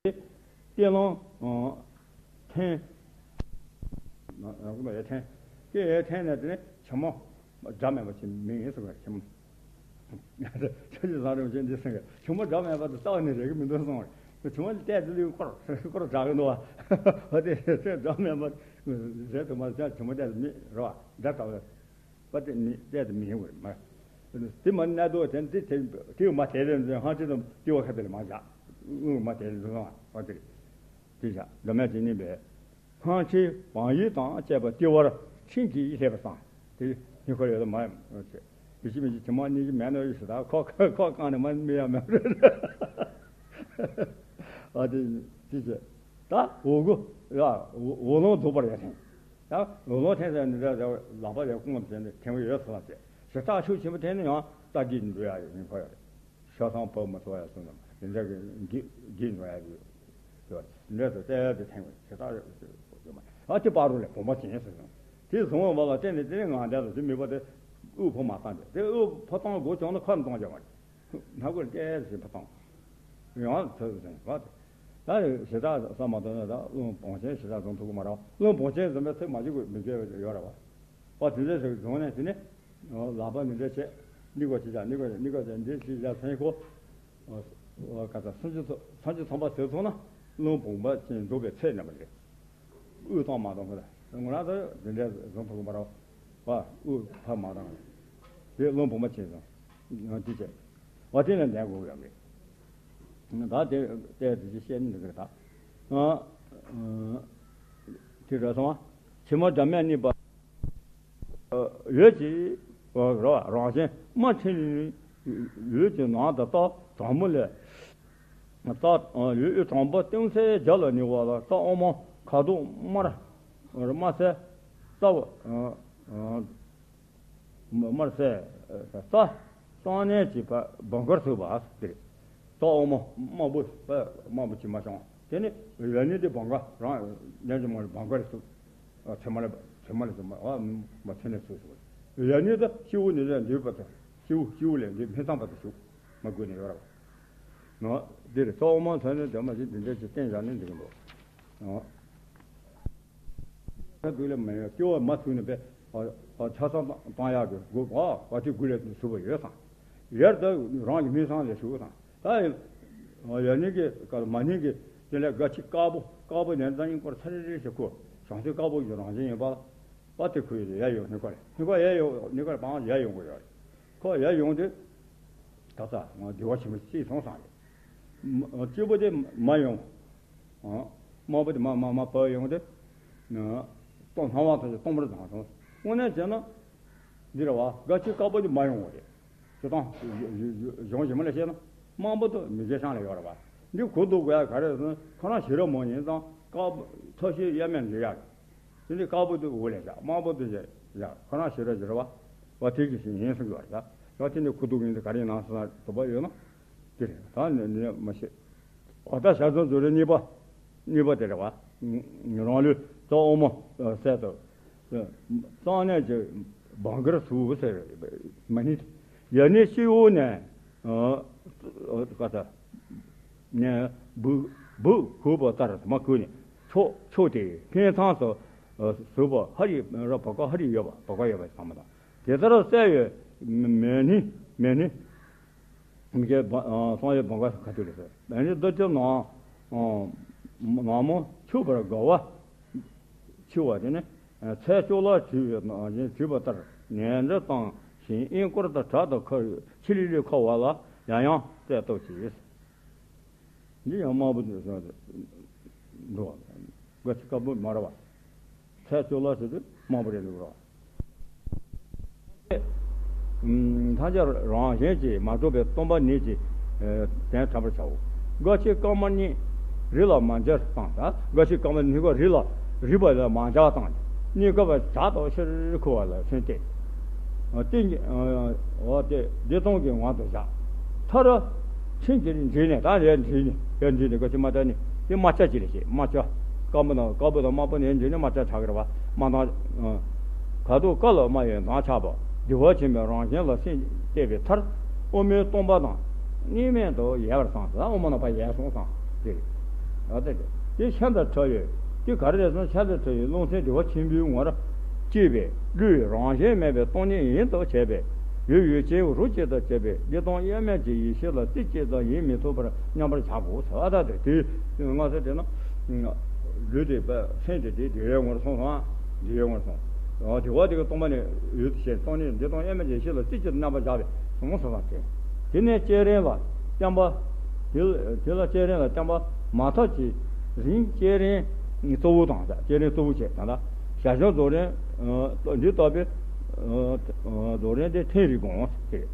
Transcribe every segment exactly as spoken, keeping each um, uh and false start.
ཏེ་ལོང་ཐེན། ནག་པོ་ཡར་འཐེན། དེ་ཡར་འཐེན་ནས་དེ་ནས་བྱེ་མ་སྒྲ་མེད་པ་ཞིག་མིན་ཡིན་ཟེར་བ་རེད། བྱེ་མ། ཆོས་ཀྱི་བཟང་རིམ་ཞིག་འདི་ཟེར་གི། བྱེ་མ་སྒྲ་མེད་པ་དེ་ལྟ་བ་ནི་རེག་གི་མི་འདུག་གསུངས་པ་རེད། བྱེ་མ་བལྟས་དེ་ལུས་སྐོར་སྐོར་གྲགས་གི་འདུག་བ། འོ་དེ་སྒྲ་མེད་པ་རེད་དུ་མ་བྱ། བྱེ་མ་བལྟས་དེ་མི་རེད་བ། སྒྲ་གྲགས་པ་དེ་མི་བལྟས་དེ་མི་ཡིན་པ་རེད་མ། དེ་མ་གནས་འདུག་དེ་དེ་དེ་དེ་མ་དེ་རེད་འཛིན་ཧང་ཅི་དང་དེ་བ་ཁ་དེ་ལ་མ་བྱ། དངུལ་མ་དེ་རེད་འཛིན་སོང་བ་དེ་རེད། དེ་བྱ་འགྲོ་མེད་ཅིག་ཉིད་པས། སྔགས་ཆེན་བང་ཡིག་དང་བཅས་པ་ལྟེ་བར་ཕྲིན་གྱིས་ལྷེབ་པ་དང་། དེ་སྙིང་ཁོ་ཡོད་ལ་མ་ཡིན་ཅེས། ཡིད་ཆེས་མི་བྱེད། བྱེ་མ་གཉིས་ཀྱི་མེ་ནོར་ཡིས་ཟེར། ད་ཁོ་ཁོ་གང་ནས་མ་མི་ཡ་མེད་རེད། ཨ་དེ་དེ་བྱས། ད་འོ་གུ་ཡ་འོ་ལོང་རྫོགས་པར་ཡ་ཐེངས། ད་འོ་ལོང་ཐེངས་ཟེར་ནི་འདྲ་ལག་པ་ལ་སྐུ་ངོ་བྱས་ནས་ཐེངས་ཡོད་ཟེར་བ་བྱས། ཞེ་དྲག་ཤུགས་ཆེན་པོ་ཐེངས་ནི་ཡང་ད་འདི་འགྲོ་ཡ་ཡོད་སྙིང་ཁོ་ཡོད་རེད། ཤ་ཚང་བབས་མ་ཐུབ་ཡ་སོང་ཙང་དེ་འདྲ་གི་འགྱིག་འགྱིག་འགྲོ་ཡ་ཡོད། དེ་འདྲ་དུ་བལྟས་ཏེ་ཐེངས་ཞེ་དྲག་ཡོད་མ། ཨ་དེ་བར་དུ་ལས་བུམ་པ་བྱིན་སོང་ཙང་། དེ་བཟུང་བ་ལ་བརྟེན་ནས་དེ་ནས་ང་འདྲ་ལ་དེ་མི་པ་དེ་དབུགས་ཕོ་མ་བཏང་དེ་དེ་དབུགས་ཕོ་བཏང་དགོས་བྱུང་ན་ཁ་ནས་གཏོང་རྒྱུ་མ་རེད། སྣ་སྒོ་བལྟས་ཏེ་ཕོ་བཏང་། ཡང་ཐོས་ཟིན་པ། ད་ཞེ་དྲག་བསམ་མ་ཐུབ་ན་ད་རླུང་བུམ་ཆེན་ཞེ་དྲག་འཛིན་ཐུབ་ཀྱི་མ་རེད། རླུང་བུམ་ཆེན་འཛིན་པའི་ཚེ་མ་བྱེད་དགོས་མི་བྱེད་ཡོད་རེད་བ། པ་དེ་འདྲ་ཞིག་བྱུང་ནས་དེ་ནས་ལག་པ་འདི་འདྲ་བྱས། གཉིད་ཁུག་ཅིག་བཞག་གཉིད་ཁུག་གཉིད་ཁུག་ཅིག་འདི་ཅིག་བཞག་ཚན་ཁོ། ག་ཚ་སུམ་ཅུ་ཚོ་སུམ་ཅུ་ཐམ་པ་ཟིན་སོང་ན་རླུང་བུམ་པ་ཅན་འགྲོ་བའི་ཚད་ནས་མ་རེད། དབུགས་གཏོང་མ་གཏོང་གི་རེད། ང་རང་ཚོ་འདི་འདྲ་བཟུང་ཐུབ་ཀྱི་མ་རེད་བ། དབུགས་ཕར་མ་བཏང་རེད། དེ་རླུང་བུམ་པ་ཅན་བཟུང་། འདི་བྱས། འོ་དེ་ལ་ལྡན་དགོས་ཡོད་རེད། ད་དེ་ལྟས་དེ་ཅི་བཤད་ནི་འདི་གི་རེད་ད། དེ་རེད་སོང་བ། ཕྱི་མ་སྒྲ་མེད་གཉིས་པ། འོད་ཀྱི་རང་བཞིན་དམར་ཕྲེང་ལས། འོད་ཀྱི་ནང་དུ་རྟགས་དྲང་མོ་ལས། རྟགས་འོད་དྲང་པོ་ལྟེམ་སེ་རྒྱབ་ལ་ཉེ་བ་ལ་རྟགས་དབང་མོ་ཁ་དོག་དམར། དམར་སེར། རྩ་བ། དམར་སེར། རྩ། གསང་གནས་ཀྱི་བ་བང་གར་ཚུགས་པ་དེ་རེད། རྟགས་དབང་མོ་དམར་པོ་དམར་པོ་ཅིག་མ་བྱུང་། དེ་ནི་ཡ་ནི་དེ་བང་ག་རང་ཉན་གྱི་མ་རེད། བང་ག་རེད་ཚུགས། ཚེ་མ་ལས་ཚེ་མ་ལས་ཚུགས་མ་མ་ཚེ་ནས་ཚུགས་སོ། ཡ་ནི་ད་སྤྱི་བོ་ནས་ལས་འདུས་པ་དང་སྤྱི་བོ་སྤྱི་བོ་ལས་འདུས་སྨིན་མཚམས་བར་དུ་ཞུགས་མ་དགོས་ནས་ཡོད་ར་བ། ནོ། དེ་རེད། རྟགས་དབང་མོ་ཚོ་ནི་དེ་མ་ཞིག་འདི་འདྲ་ཅིག་བསྟན་བཞག་ནས་འདི་གི་འདུག་ཨ། ས་དུག་ལས་མ་ཡོད་སྐྱོ་བ་མ་ཐུག་ནས་པས། ཨ། ཨ། ཆ་ཚང་བཏང་ཡག་གི་སྒོ་ཨ་བ་ཅི་དགུ་ལས་ཟུར་བ་ཡོད་ཙང་། ཡར་ད་རང་གི་སྨིན་སང་ལས་ཞུགས་ཙང་། ད་ཡ་ནི་གི་ཀ་མ་ནི་གི་དེ་ལས་དགའ་ཆེ་དཀར་པོ་དཀར་པོ་ནས་ད་ཡིན་སྐོར་ཚ་རེ་རེ་ཞིག་ཁོ་བྱང་སེམས་དཀར་པོ་གི་རང་བཞིན་ཡིན་པ། པ་དེ་ཁོའི་ཡ་ཡོང་ནི་ཀ་རེད། ནི་ཀ་ཡ་ཡོང་ནི་ཀ་རེད་པའང་ཡ་ཡོང་གི་ཡོད་རེད། ཁོ་ཡ་ཡོང་དུས། ད་ལྟ་ང་བདེ་བ་ཆེན་པོ་སྐྱེས་སོང་བསམ་རེད། མ་སྐྱེས་པོ་དེ་མ་ཡོང་། ཨ། དམར་པོ་དེ་མ་མ་མ་བབས་ཡོང་དུས། ན། སྟོང་སྣང་བ་ཐམས་ཅད་སྟོང་པར་བཟང་སོང་། དངོས་གནས་བྱས་ན། འདི་རེད་བ། དགའ་ཆེ་དཀར་པོ་དེ་མ་ཡོང་བ་རེད། སྤྱིར་བཏང་གཞུང་ཞིབ་མོ་ལ་བཤད་ན། དམར་པོ་དེ་མི་དགེ་ཤང་ལ་ཡོད་རེད་བ། འདི་གོ་ཐུབ་དགོས་ཡ་ག་རེ་ཟེར་ན་ཁོ་རང་ཞི་ར་མོ་ཡིན་ཙང་དཀར་པོ་ཐབས་ཤེས་གཡར་མེད་འདྲི་ཡ་རེད། དེ་ནས་དཀར་པོ་དེ་འོག་ལ་བཞག་དམར་པོ་དེ་བཞག་ཁོ་རང་ཞི་ར་ཞི་ར་བ། བ་དེ་གི་ཞིག་ཡིན་གསུང་གི་བ་རེད། ད་དེ་ནས་ཁུ་ཐུག་ཡིན་དེ་ག་རེ་ནང་སོང་ན་དོགས་པ་ཡོད་ན། དེ་རེད། ད་ནི་ནི་མ་ཤེས། འོ་ད་ཞལ་རྫོགས་སྦྱོར་རེ་གཉིས་པ། གཉིས་པ་དེ་རེད་བ། རང་ལུས་རྟོག་འོ་མ་གསལ་དུ། གསང་གནས་ཀྱི་བང་གིར་ཟུག་ཟེར། མ་ནི། ཡ་ནི་སྤྱི་བོ་ནས། ཨ། ཨ། ཀ་ས། ནས་སྦུག་སྦུག་གུག་པ་ལྟར་མ་གུག་ནས་ཕྱོགས་ཕྱོགས་དེ་སྨིན་མཚམས་སུ། ཨ། ཟུག་པ་ཧ་རི་ར་བ་ཀ་ཧ་རི་ཡོད་པ་བ་ཀ་ཡོད་པ་ཚང་མ་དང་དེ་ལྟར་གསལ་བའི་མེ་ནི་མེ་ནི། མི་སྐྱེ་བ། ཨ། གསང་བའི་བང་ག་ཁ་ཐུག་རེད་ཟེར། མེ་ནི་འདི་ལྟར་ནང་། ཨ། ནང་མོ་འཁྱུག་པར་དགའ་བ། འཁྱུག་པ་དེ་ནི། ཚལ་ཅོག་ལ་བྲིས་པའི་ནང་བཞིན་བྲིས་པ་ལྟར་ནས་འདྲ་བཏང་ཞིང་ཨིན་སྐོར་དང་བྲག་དང་ཁར་ཆི་ལི་ལི་འཁོར་བ་ལ་ཡང་ཡང་རྩལ་གཏོད་ཅིག་འདི་ཡང་དམར་པོ་འདུག་བ། དགའ་ཆེ་དཀར་པོ་མ་རེད་བ། ཚལ་ཅོག་ལ་ཟེར་དུས་དམར་པོ་རེད་འདུག་ར། ཐམས་ཅད་རང་བཞིན་གྱིས་མ་གྲུབ་པའི་སྟོང་པ་ཉིད་ཀྱི་དོན་དྲན་པར་བྱའོ། དགའ་ཆེ་དཀར་དམར་གཉིས་རི་ལ་མ་འབྱར་བཏང་། དགའ་ཆེ་དཀར་དམར་གཉིས་ཀ་རི་ལ་རི་བ་ལ་མ་འབྱར་བཏང་། གཉིས་ཀ་བ་བྲག་དང་ཕྱིར་འཁོར་བ་ལ་སོན་ཏེ། ཏིང་། འོ་དེ་བདེ་སྟོང་གི་ངང་དུ་བཞག་མཐར། ཕྲིན་གྱིས་འདྲིས་ནས་ད་ལས་འདྲིས་ནས་ཡར་འདྲིས་ནས་དགའ་ཆེ་དམར་དམར་གཉིས་དེ་དམར་ཆ་ཅིག་ལ་བྱེད་དམར་ཆ། དཀར་པོ་དང་དཀར་པོ་དང་དམར་པོ་ནས་འདྲིས་ནས་དམར་ཆ་ཆགས་ཀྱི་རེད་བ། དམར་མདངས། ཁ་དོག་དཀར་ལ་དམར་བའི་མདངས་ཆགས་པ་བདེ་བ་ཆེན་པོའི་རང་བཞིན་ལ་སེམས་གཏད་པའི་མཐར། དབུ་མའི་སྟོང་པ་དང་གཉིས་མེད་དུ་ཡལ་བར་བསམ། ད་དབུ་མ་ནང་ཕར་ཡལ་སོང་བསམ་དེ། ཨ་ཙི། དེ་ཤ་དང་ཕྲ་བའི། དེ་ག་རེ་རེད་ཟེར་ན། ཤ་དང་ཕྲ་བའི་རླུང་སེམས་བདེ་བ་ཆེན་པོའི་ངོར་སྐྱེས་པའི་བློའི་རང་བཞིན་མེད་པའི་སྟོང་ཉིད་ཡིན་དུ་བྱས་པའི་ཡུལ་ཡུལ་ཅན་རོ་གཅིག་ཏུ་གྱུར་པའི་བདེ་སྟོང་དབྱེར་མེད་ཀྱི་ཡེ་ཤེས་ལ་རྩེ་གཅིག་ཏུ་ཡེངས་མི་ཐུབ་པར་མཉམ་པར་བཞག་གོ་ཟེར་བ། ད་དེ་དེ་སྔ་ས་དེ་ན་ལུས་དེ་སེམས་དེ་དེ་བདེ་བའི་ངོར་སོང་སོང་། བདེ་བའི་ངོར་སོང་། བདེ་བ་དེ་གི་སྟོང་པ་ནས་ཡུལ་དུ་བྱས། སྟོང་ཉིད་བདེ་སྟོང་དབྱེར་མེད་ཀྱི་ཡེ་ཤེས་ལ་རྩེ་གཅིག་ཏུ་མཉམ་པར་བཞག་པའི་སོང་སོང་སོང་དེ། དེ་ནས་བསྐྱེད་རིམ་ལ་བརྟེན་པ། དེ་ལ་དེ་ལ་བསྐྱེད་རིམ་ལ་བརྟེན་པ་མ་ཐག་ཅིག་རིང་བསྐྱེད་རིམ་གཙོ་བོ་དང་། བསྐྱེད་རིམ་གཙོ་བོ་བྱས། ད་ལྟ་ཞར་བྱུང་རྫོགས་རིམ། འདི་ལྟ་བུའི་རྫོགས་རིམ་དེ་ཐིམ་རིམ་དགོངས་ཟེར།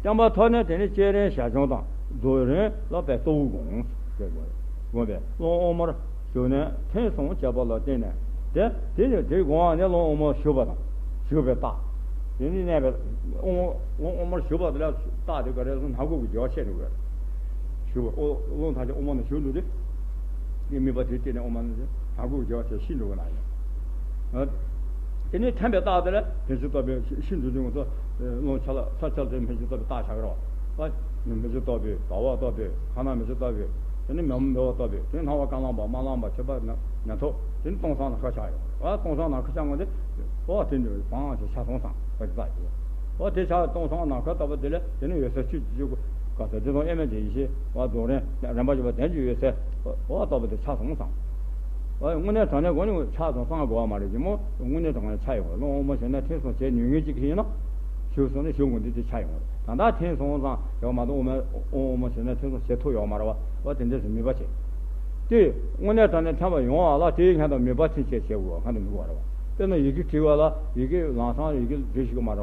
བརྟེན་པ་ཐོབ་ནས་དེ་ནི་བསྐྱེད་རིམ་ཞར་བྱུང་དང་རྫོགས་རིམ་ལ་དཔེ་གཙོ་བོ་དགོངས་ཟེར། དགོངས་པས་བློ་དབུ་མར་ཞུགས་ནས་ཐིམ་སོང་བྱས་པ་ལ་བརྟེན་ནས། དེ་དེ་ནི་དེ་དགོངས་པ་ནི་བློ་དབུ་མར་ཞུགས་པ་དང་ཞུགས་པའི་རྟགས། དེ་ནི་གནས་པའི་དབུ་མ། བློ་དབུ་མར་ཞུགས་པ་དེ་ལ་རྟགས་དེ་ག་རེ་ཟེར་ན། སྣ་ཁུག་གི་རྒྱལ་བ་ཆེ་འགྲོ་གི་རེད། ཞུགས་པ། རླུང་ཐམས་ཅད་དབུ་མ་ནས་ཞུགས་འགྲོ་དུས། དེ་དམིགས་པ་དེ་བསྟེན་ནས་དབུ་མ་ནས་སྣ་ཁུག་གི་རྒྱལ་བ་ཆེ་ཤི་འགྲོ་གི་ན་ཡང་། དེ་ནས་ཐིམ་པའི་རྟགས་དེ་ལ་བེམ་ཤུགས་ལྟ་བུའི་ཤི་འགྲོ་དུས་ང་ཚོ་རླུང་ཆ་ལ་ས་ཆ་ལ་དེ་བེམ་ཤུགས་ལྟ་བུའི་རྟགས་ཆགས་ཀྱི་རེད་བ། བེམ་ཤུགས་ལྟ་བུའི། ཟླ་བ་ལྟ་བུའི། ཁ་ནག་མིག་ཆུ་ལྟ་བུའི། དེ་ནི་མེ་མེ་བ་ལྟ་བུའི། དེ་ནི་སྣང་བ་རྐང་ལམ་པ་དམར་ལམ་པ་ཁྱད་པར་ཉ་ཉ་ཐོ། དེ་ནི་སྟོང་སང་ནམ་མཁའ་ཆགས་ཡོང་། ཨ། སྟོང་སང་ནམ་མཁའ་ཆགས་ངོ་དེ། ཨོ་དེ་ནི་བང་ཞིག་ཆ་སོང་སང་བ་ཅི་ཙག་ཅིག་ཨོ་དེ་ཆ་སྟོང་སང་ནམ་མཁའ་ལྟ་བུ་དེ་ལས་དེ་ནི་འོད་གསལ་ཆོས་ཀྱི་སྐུ། ག་ཚོད་བདེ་སྟོང་དབྱེར་མེད་ཀྱི་ཡེ་ཤེས་པ་རྫོགས་རིམ་རིམ་པ་བཞི་པ་དོན་གྱི་འོད་གསལ། ཨོ་ལྟ་བུ་དེ་ཆ་སོང་སང་། ཨོ་དངོས་གནས་དྲང་གནས་སྒོ་ནས་ཆ་སོང་སང་དགོས་པ་མ་རེད་ཀྱི་མོ། དངོས་གནས་དྲང་གནས་ཆ་ཡོང་བ། བློ་དབུ་མ་ཞུགས་ནས་ཐིམ་སོང་བྱེད་ནུས་ངེས་ཅིག་ཡིན་ན། ཞུགས་སོང་ནས་ཞུགས་དགོས་འདི་དེ་ཆ་ཡོང་བ་རེད། ད་ལྟ་ཐིམ་སོང་ཙང་ཡོད་མ་གཏོགས། དབུ་མ་དབུ་མ་ཞུགས་ནས་ཐིམ་སོང་བྱེད་ཐུབ་ཡོད་མ་རེད་བ། འོ་དེ་འདྲ་ཞིག་ནུས་པ་བྱེད། དེ་དངོས་གནས་དྲང་གནས་ཐེམ་པ་ཡོང་བ་ལ་དེའི་སྔོན་དུ་མོས་པ་ཚིམ་བྱེད་བྱེད་དགོས་པ་སྔ་དུ་མི་དགོས་རེད་བ། དཔེར་ན་ཡི་གེ་བྲིས་པ་ལ་ཡི་གེ་ལམ་སང་ཡི་གེ་འབྲི་ཤེས་ཀྱི་མ་རེད་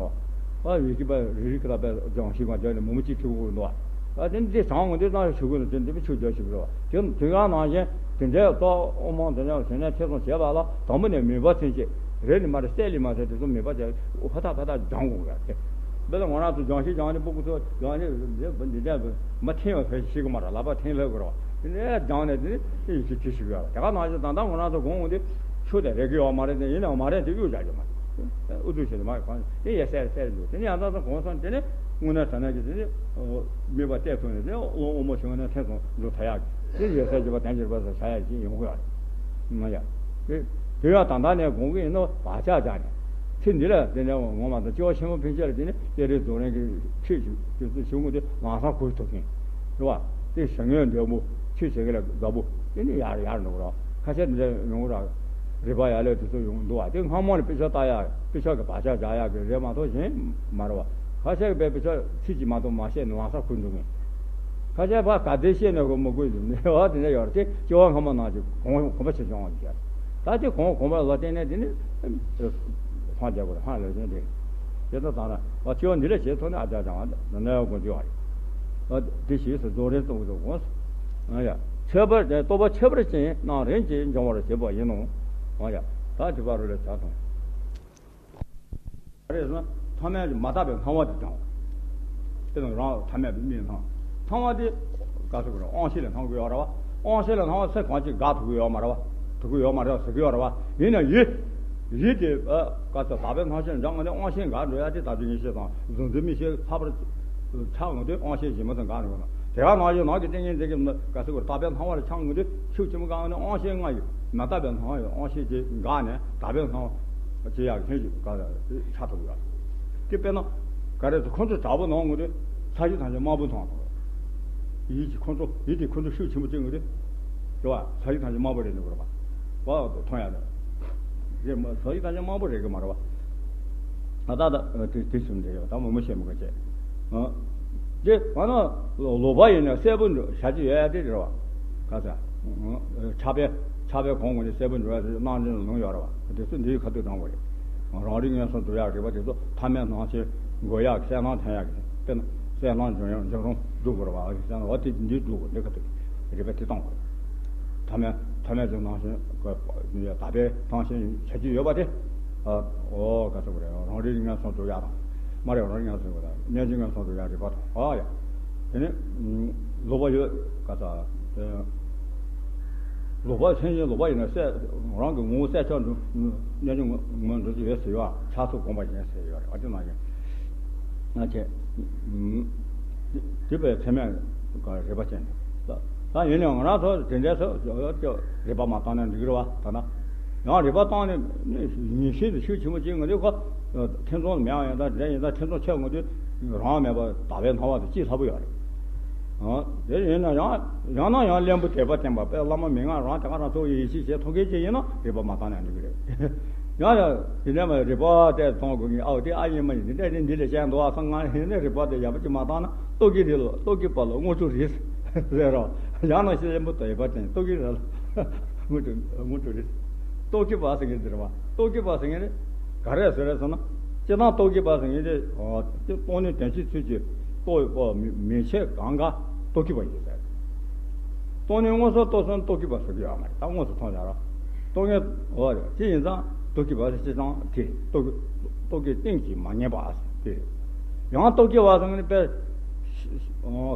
བ། ཡི་གེ་པ་རིལ་རིལ་གྱི་ལ་པའི་སྦྱང་ཤེས་གང་སྦྱངས་ནས་མོག་མོག་ཅིག་བྲིས་དགོས་འདུག་བ། ཨ་དེ་འདི་བྱང་ངོ་འདི་ཙང་ཞུ་དགོས་འདུག་དེ་འདི་པའི་ཆོས་རྒྱག་ཤེས་ཀྱི་རེད་བ། དེ་དེ་ག་ནང་བཞིན་དེ་འདྲའི་ལྟོ་དབུ་མ་དེ་འདྲ་ཞུགས་ནས་ཐིམ་སོང་བྱེད་པ་ལ་དང་པོ་ནས་མོས་པ་ཚིམ་བྱེད། རེ་ནས་མ་རེ་གསལ་ལེ་མ་གསལ་དེ་ཚོ་མོས་པ་བྱས་ཕར་ཐག་ཕར་ཐག་སྦྱང་དགོས་ཀྱི་རེད། དཔེར་ན་ང་རང་ཚོ་སྦྱང་ཤེས་སྦྱངས་ནས་སྤུ་གུ་ཚོ་སྦྱངས་ནས་འདི་འདྲ་མ་ཐིམ་བ་ཕལ་ཆེར་ཤེས་ཀྱི་མ་རེད། ལག་པ་ཐིམ་སླེབས་ཀྱི་རེད་བ། དེ་འདྲ་སྦྱངས་ནས་དེ་ནི་ཡིད་ཆེས་ཅི་ཞིག་ཡོད་རེད། དེ་ག་ནང་བཞིན་ད་ལྟ་ང་རང་ཚོ་དགོངས་འོང་དེ་ཆོས་དེ་རེག་གི་ཡོད་མ་རེད། དེ་ཡིན་ནའང་མ་རེད་དེ་གཡུག་བཞག་རྒྱུ་མ་རེད། ཨུ་ཚུགས་བྱས་ནས་མ་གང་དེ་ཡོད་གསལ་རེད་གསལ་རེད་འདུག་དེ་ནི་ཡང་དག་ས་གོང་སོང་དེ་ནི་དངོས་གནས་དྲང་གནས་ཀྱི་དེ་ནི་དམིགས་པ་གཏད་ཐུབ་ནས་དེ་བློ་དབུ་མ་ཞུགས་ནས་ཐིམ་སོང་འགྲོ་ཐུབ་ཡག་གི་དེ་ཡོད་གསལ་གྱི་བ་དན་གྱི་རིག་པ་སོགས་བྱ་ཡག་ཅིག་ཡོང་གི་ཡོད་རེད། ང་ཡ། དེ་དེ་ཡང་ད་ལྟ་ནས་དགོངས་ཀྱི་ཡིན་ནོ། བག་ཆགས་བཞག་ནས། ཚེ་འདི་ལ་དེ་འདྲ་ངོ་མ་དང་སྐྱེ་བ་ཆེན་པོ་ཕན་ཆད་ལ་དེ་ནི་བསྐྱེད་རིམ་རྫོགས་རིམ་གྱི་ཁྲིད་ཅིག་དེ་ཚོ་ཞུ་དགོས་དེ་ལམ་སང་གོ་ཐུབ་མཁན་རེད་བ། དེ་ཞེ་ངན་འདོད་པོ་ཆོས་བྱེད་མཁན་ལ་དགའ་པོ་དེ་ནི་ཡར་ཡར་འགྲོ་གི་རེད་བ། ཁ་ཤས་དེ་འདྲ་ཡོང་གི་རེད། རིག་པ་ཡར་ལས་དེ་ཚོ་ཡོང་གི་འདུག་བ། དེ་སྔ་མོ་ནས་དཔེ་ཆ་ལྟ་ཡག་དཔེ་ཆ་གི་བག་ཆགས་བཞག་ཡག་གི་རེད་མ་གཏོགས་གཞན་མ་རེད་བ། ཁ་ཤས་ཀྱིས་དཔེ་དཔེ་ཆ་ཚིག་གཅིག་མ་གཏོགས་མ་བཤད་ནས་ལམ་སང་གོ་འགྲོ་མཁན། ཁ་ཤས་ཕར་ག་དེ་བཤད་ནས་གོ་མི་དགོས་ཟེར་ནས་བ་དེ་འདྲ་ཡོད་རེད། དེ་སྐྱེ་བ་སྔ་མ་ནང་བཞིན་གོམས་གོམས་པ་ཆེ་ཆུང་བ་ཞིག་རེད། ད་དེ་གོམས་གོམས་པ་ལ་བརྟེན་ནས་དེ་ནི་ལྷང་རྒྱག་དགོས་རེད། ལྷང་ལས་བཞིན་རེད། དེ་ལྟར་དང་ར་བ་སྐྱེ་བ་འདི་ལ་བྱེད་ཐུབ་ན་ཨ་ཅག་ཅང་བ་ནི་ནད་ཡོད་དགོས་ཀྱི་བ་རེད། ཨ་དེ་ཞེས་སུ་རྫོགས་རིམ་གཏོང་གི་འདུག་གོ། ཨ་ཡ། ཁྱད་པར་ཅན་རྟོགས་པ་ཁྱད་པར་ཅན་རྣམས་རིམ་གྱིས་འབྱུང་བར་བྱེད་པ་ཡིན་ནོ། ཨ་ཡ། ད་དེ་བར་རོ་ལས་བྱ་དང་། ག་རེ་ཟེར་ན་ཐ་མལ་གྱི་མ་དག་པའི་སྣང་བ་དེ་སྦྱང་། དེ་ནི་རང་ཐ་མལ་པའི་མིག་སྣང་། སྣང་བ་དེ་ག་ཚོད་དགོས་རེད། དབང་ཤེས་ལ་སྣང་དགོས་ཡོད་རེད་བ། དབང་ཤེས་ལ་སྣང་བ་ཚེ་གང་ཅིག་འགག་ཐུབ་ཀྱི་ཡོད་མ་རེད་བ། ཐུབ་ཀྱི་ཡོད་མ་རེད་ཟེར་གྱི་ཡོད་རེད་བ། ཡིན་ན་ཡིད། ཡིད་དེ་ཨ་ག་ཚོད་དག་པའི་སྣང་ཤེས་སྦྱང་དགོས་ནས་དབང་ཤེས་འགག་འགྲོ་ཡ་དེ་ད་དུས་ངེས་ཤེས་དང་གཟུང་འཛིན་མིག་ཤེས་ལྷག་པར་ཆགས་ཡོང་དུས་དབང་ཤེས་གཞན་མ་དང་འགག་འགྲོ་གི་ན། དེ་ག་ནང་བཞིན་ནང་གི་ཏིང་ངེ་འཛིན་གྱི་ག་ཚོད་དགོས་རེད། དག་པའི་སྣང་བ་ལ་ཆགས་ཡོང་དུས་ཤུགས་ཆེན་པོ་འགག་ནས་དབང་ཤེས་ལྔ་ཡི་མ་དག་པའི་སྣང་བ་ཡི་དབང་ཤེས་ཀྱིས་འགག་ནས་དག་པའི་སྣང་བ། ཅི་ཡག་ལྷན་ཅིག་ག་ལ་ཆགས་ཐུབ་ཡོད། དེ་དཔེར་ན། ག་རེ་ཟེར། ཁོང་ཚོ་དྲག་པོ་ནང་ངོ་དེ་ས་གཞི་ཐམས་ཅད་དམར་པོ་མཐོང་ཐུབ། ཡིད་ཀྱི་ཁོང་ཚོ་ཡིད་དེ་ཁོང་ཚོ་ཤུགས་ཆེན་པོ་བྱེད་ངོ་དེ། རེད་བ། ས་གཞི་ཐམས་ཅད་དམར་པོ་རེད་འདུག་རེད་བ། བ་མཐོང་ཡག་དེ། རེད་མ། ས་གཞི་ཐམས་ཅད་དམར་པོ་རེད་གི་མ་རེད་བ། ད་ད་ད་དེ་དེ་གསུམ་རེད་ཡོད། ད་མོ་མོ་བཤད་མི་དགོས་བྱས། ཨ། དེ་ང་ན་ལོག་པ་ཡིན་ན་གསལ་པོ་འགྲོ་བྱ་རྒྱུ་ཡོད་ཡ་དེ་རེད་བ། ག་ས། ཆགས་པའི་ཆགས་པའི་གོང་ངོ་ནས་གསལ་པོ་འགྲོ་ཡ་དེ་སྣང་འདྲེན་ལུང་ཡོད་རེད་བ། དེ་ཚོ་འདིའི་ཁ་ཐུག་དྲངས་དགོས་རེད། རང་རིག་ངན་སོང་སྒྲུབ་ཡག་རིག་པ་དེ་ཚོ་ཐ་མལ་སྣང་ཆེན་འགོག་ཡག་གསལ་སྣང་ཐོན་ཡག་གི་དཔེར་ན་གསལ་སྣང་འབྱུང་ཡང་འབྱུང་རུང་སྒྲུབ་དགོས་རེད་བ། གསལ་སྣང་བ་དེ་འདི་སྒྲུབ་དགོས། འདི་ཁ་ཐུག་རིག་པ་དེ་གཏོང་དགོས་རེད། ཐ་མལ་ཐ་མལ་གྱི་སྣང་ཞེན་དག་པའི་སྣང་ཞེན་བྱ་རྒྱུ་ཡོད་པ་དེ། ཨ། ཨོ་ག་ཚོད་རེད། རང་རིག་ངན་སོང་སྒྲུབ་ཡག་དང་། མ་རེད། རང་རིག་ངན་སོང་སྒྲུབ་ཡག་དང་། གནས་ཆེན་ངན་སོང་སྒྲུབ་ཡག་རིག་པ་དང་། ཨ་ཡ། དེ་ནི་ལོག་པ་ཡོད་ག་ས། ལོག་པ་མཚན་ཉིད་ལོག་པ་ཡིན་ན་གསལ། རང་གི་ངོ་བོ་གསལ་ཆགས་འགྲོ། གནས་ཆེན་ངོ་ངོ་འགྲོ་རྒྱུ་ཡོད་ཟེར་ཡོད། ཆགས་སོགས་སྒོམ་པ་ཡིན་ཟེར་ཡོད་རེད། ཨ་དེ་ནང་བཞིན་ང་བྱས། དེ་བས་ཚད་མས་རིག་པ་ཅན། ད་ཡིན་ནའང་ང་རང་ཚོ་དེ་འདྲའི་ཚོ་རིག་པ་མ་བཏང་ན་འགྲིག་གི་རེད་བ། ད་ན་ཡང་རིག་པ་བཏང་ནས་ནི་ཉིན་ཤས་དུ་ཤུགས་ཆེན་པོ་ཅིག་ང་ཚོའི་ཁོ་ཐེ་ཚོམ་མེད་ཡང་ཡང་ད་འདྲ་ཡིན་ད་ཐེ་ཚོམ་ཆེ་ང་ཚོའི་རང་མེད་པ་ཟླ་བའི་སྣང་བ་དེ་ཅིག་ལྷག་པོ་ཡོད་རེད། ཨ་དེ་ཡིན་ན་ཡང་ཡང་ན་ཡང་གླེན་པོ་དད་པ་བསྟེན་པ་དཔེ་བླ་མ་མི་ང་རང་དེ་ག་རང་ཚོ་ཡིད་ཆེས་བྱེད་ཐུབ་མཁན་ཅིག་ཡིན་ན་རིག་པ་མ་བཏང་ན་འགྲིག་གི་རེད། ཡང་ཡང་དེ་ནས་མ་རིག་པ་དེ་གཏོང་དགོས་ངེས་ཨའོ་དེ་ཨ་ཡིན་མ་ཡིན་དེ་འདྲ་ནི་འདི་ལས་གཞན་འདུག་ཨ་སང་ང་ཡིན་ནས་རིག་པ་དེ་ཡག་པོ་ཅིག་མ་བཏང་ན་ལྟོ་གི་རེད་ལོ་ལྟོ་གི་པ་ལོ་དངོས་གྲུབ་རེད་ཟེར་རོ། ཡང་ན་ཤེས་ལེན་པོ་དོ་ཡི་པ་དྲན་ལྟོ་གི་རེད་ལོ། དངོས་གྲུབ་དངོས་གྲུབ་རེད། ལྟོ་གི་པ་ཟེར་མཁན་འདི་རེད་བ། ལྟོ་གི་པ་ཟེར་མཁན་རེད། ག་རེ་ཟེར་རེད་ཟེར་ན། སྤྱིར་བཏང་ལྟོ་གི་པ་ཟེར་མཁན་དེ་ཨོ་དེ་སྟོང་ཉིད་དོན་སྤྱིའི་ཚུལ་གྱི་ལྟོ་ཡི་པ་མི་མི་ཆད་གང་ག་ལྟོ་གི་པ་ཡིན་ཟེར། སྟོང་ཉིད་མངོན་སུམ་རྟོགས་སོང་ལྟོ་གི་པ་ཟེར་གི་ཡོད་མ་རེད་ད་དངོས་སུ་མཐོང་ཡ་རོ། སྟོང་ཉིད་འོ་རེད་དེ་ཡིན་ཙང་ལྟོ་གི་པ་ཟེར་སྤྱིར་བཏང་དེ་ལྟོ་གི་ལྟོ་གི་སྟེང་གི་མ་ངེས་པ་ཟེར་དེ་རེད། ཡང་ལྟོ་གི་པ་ཟེར་མཁན་དཔེ་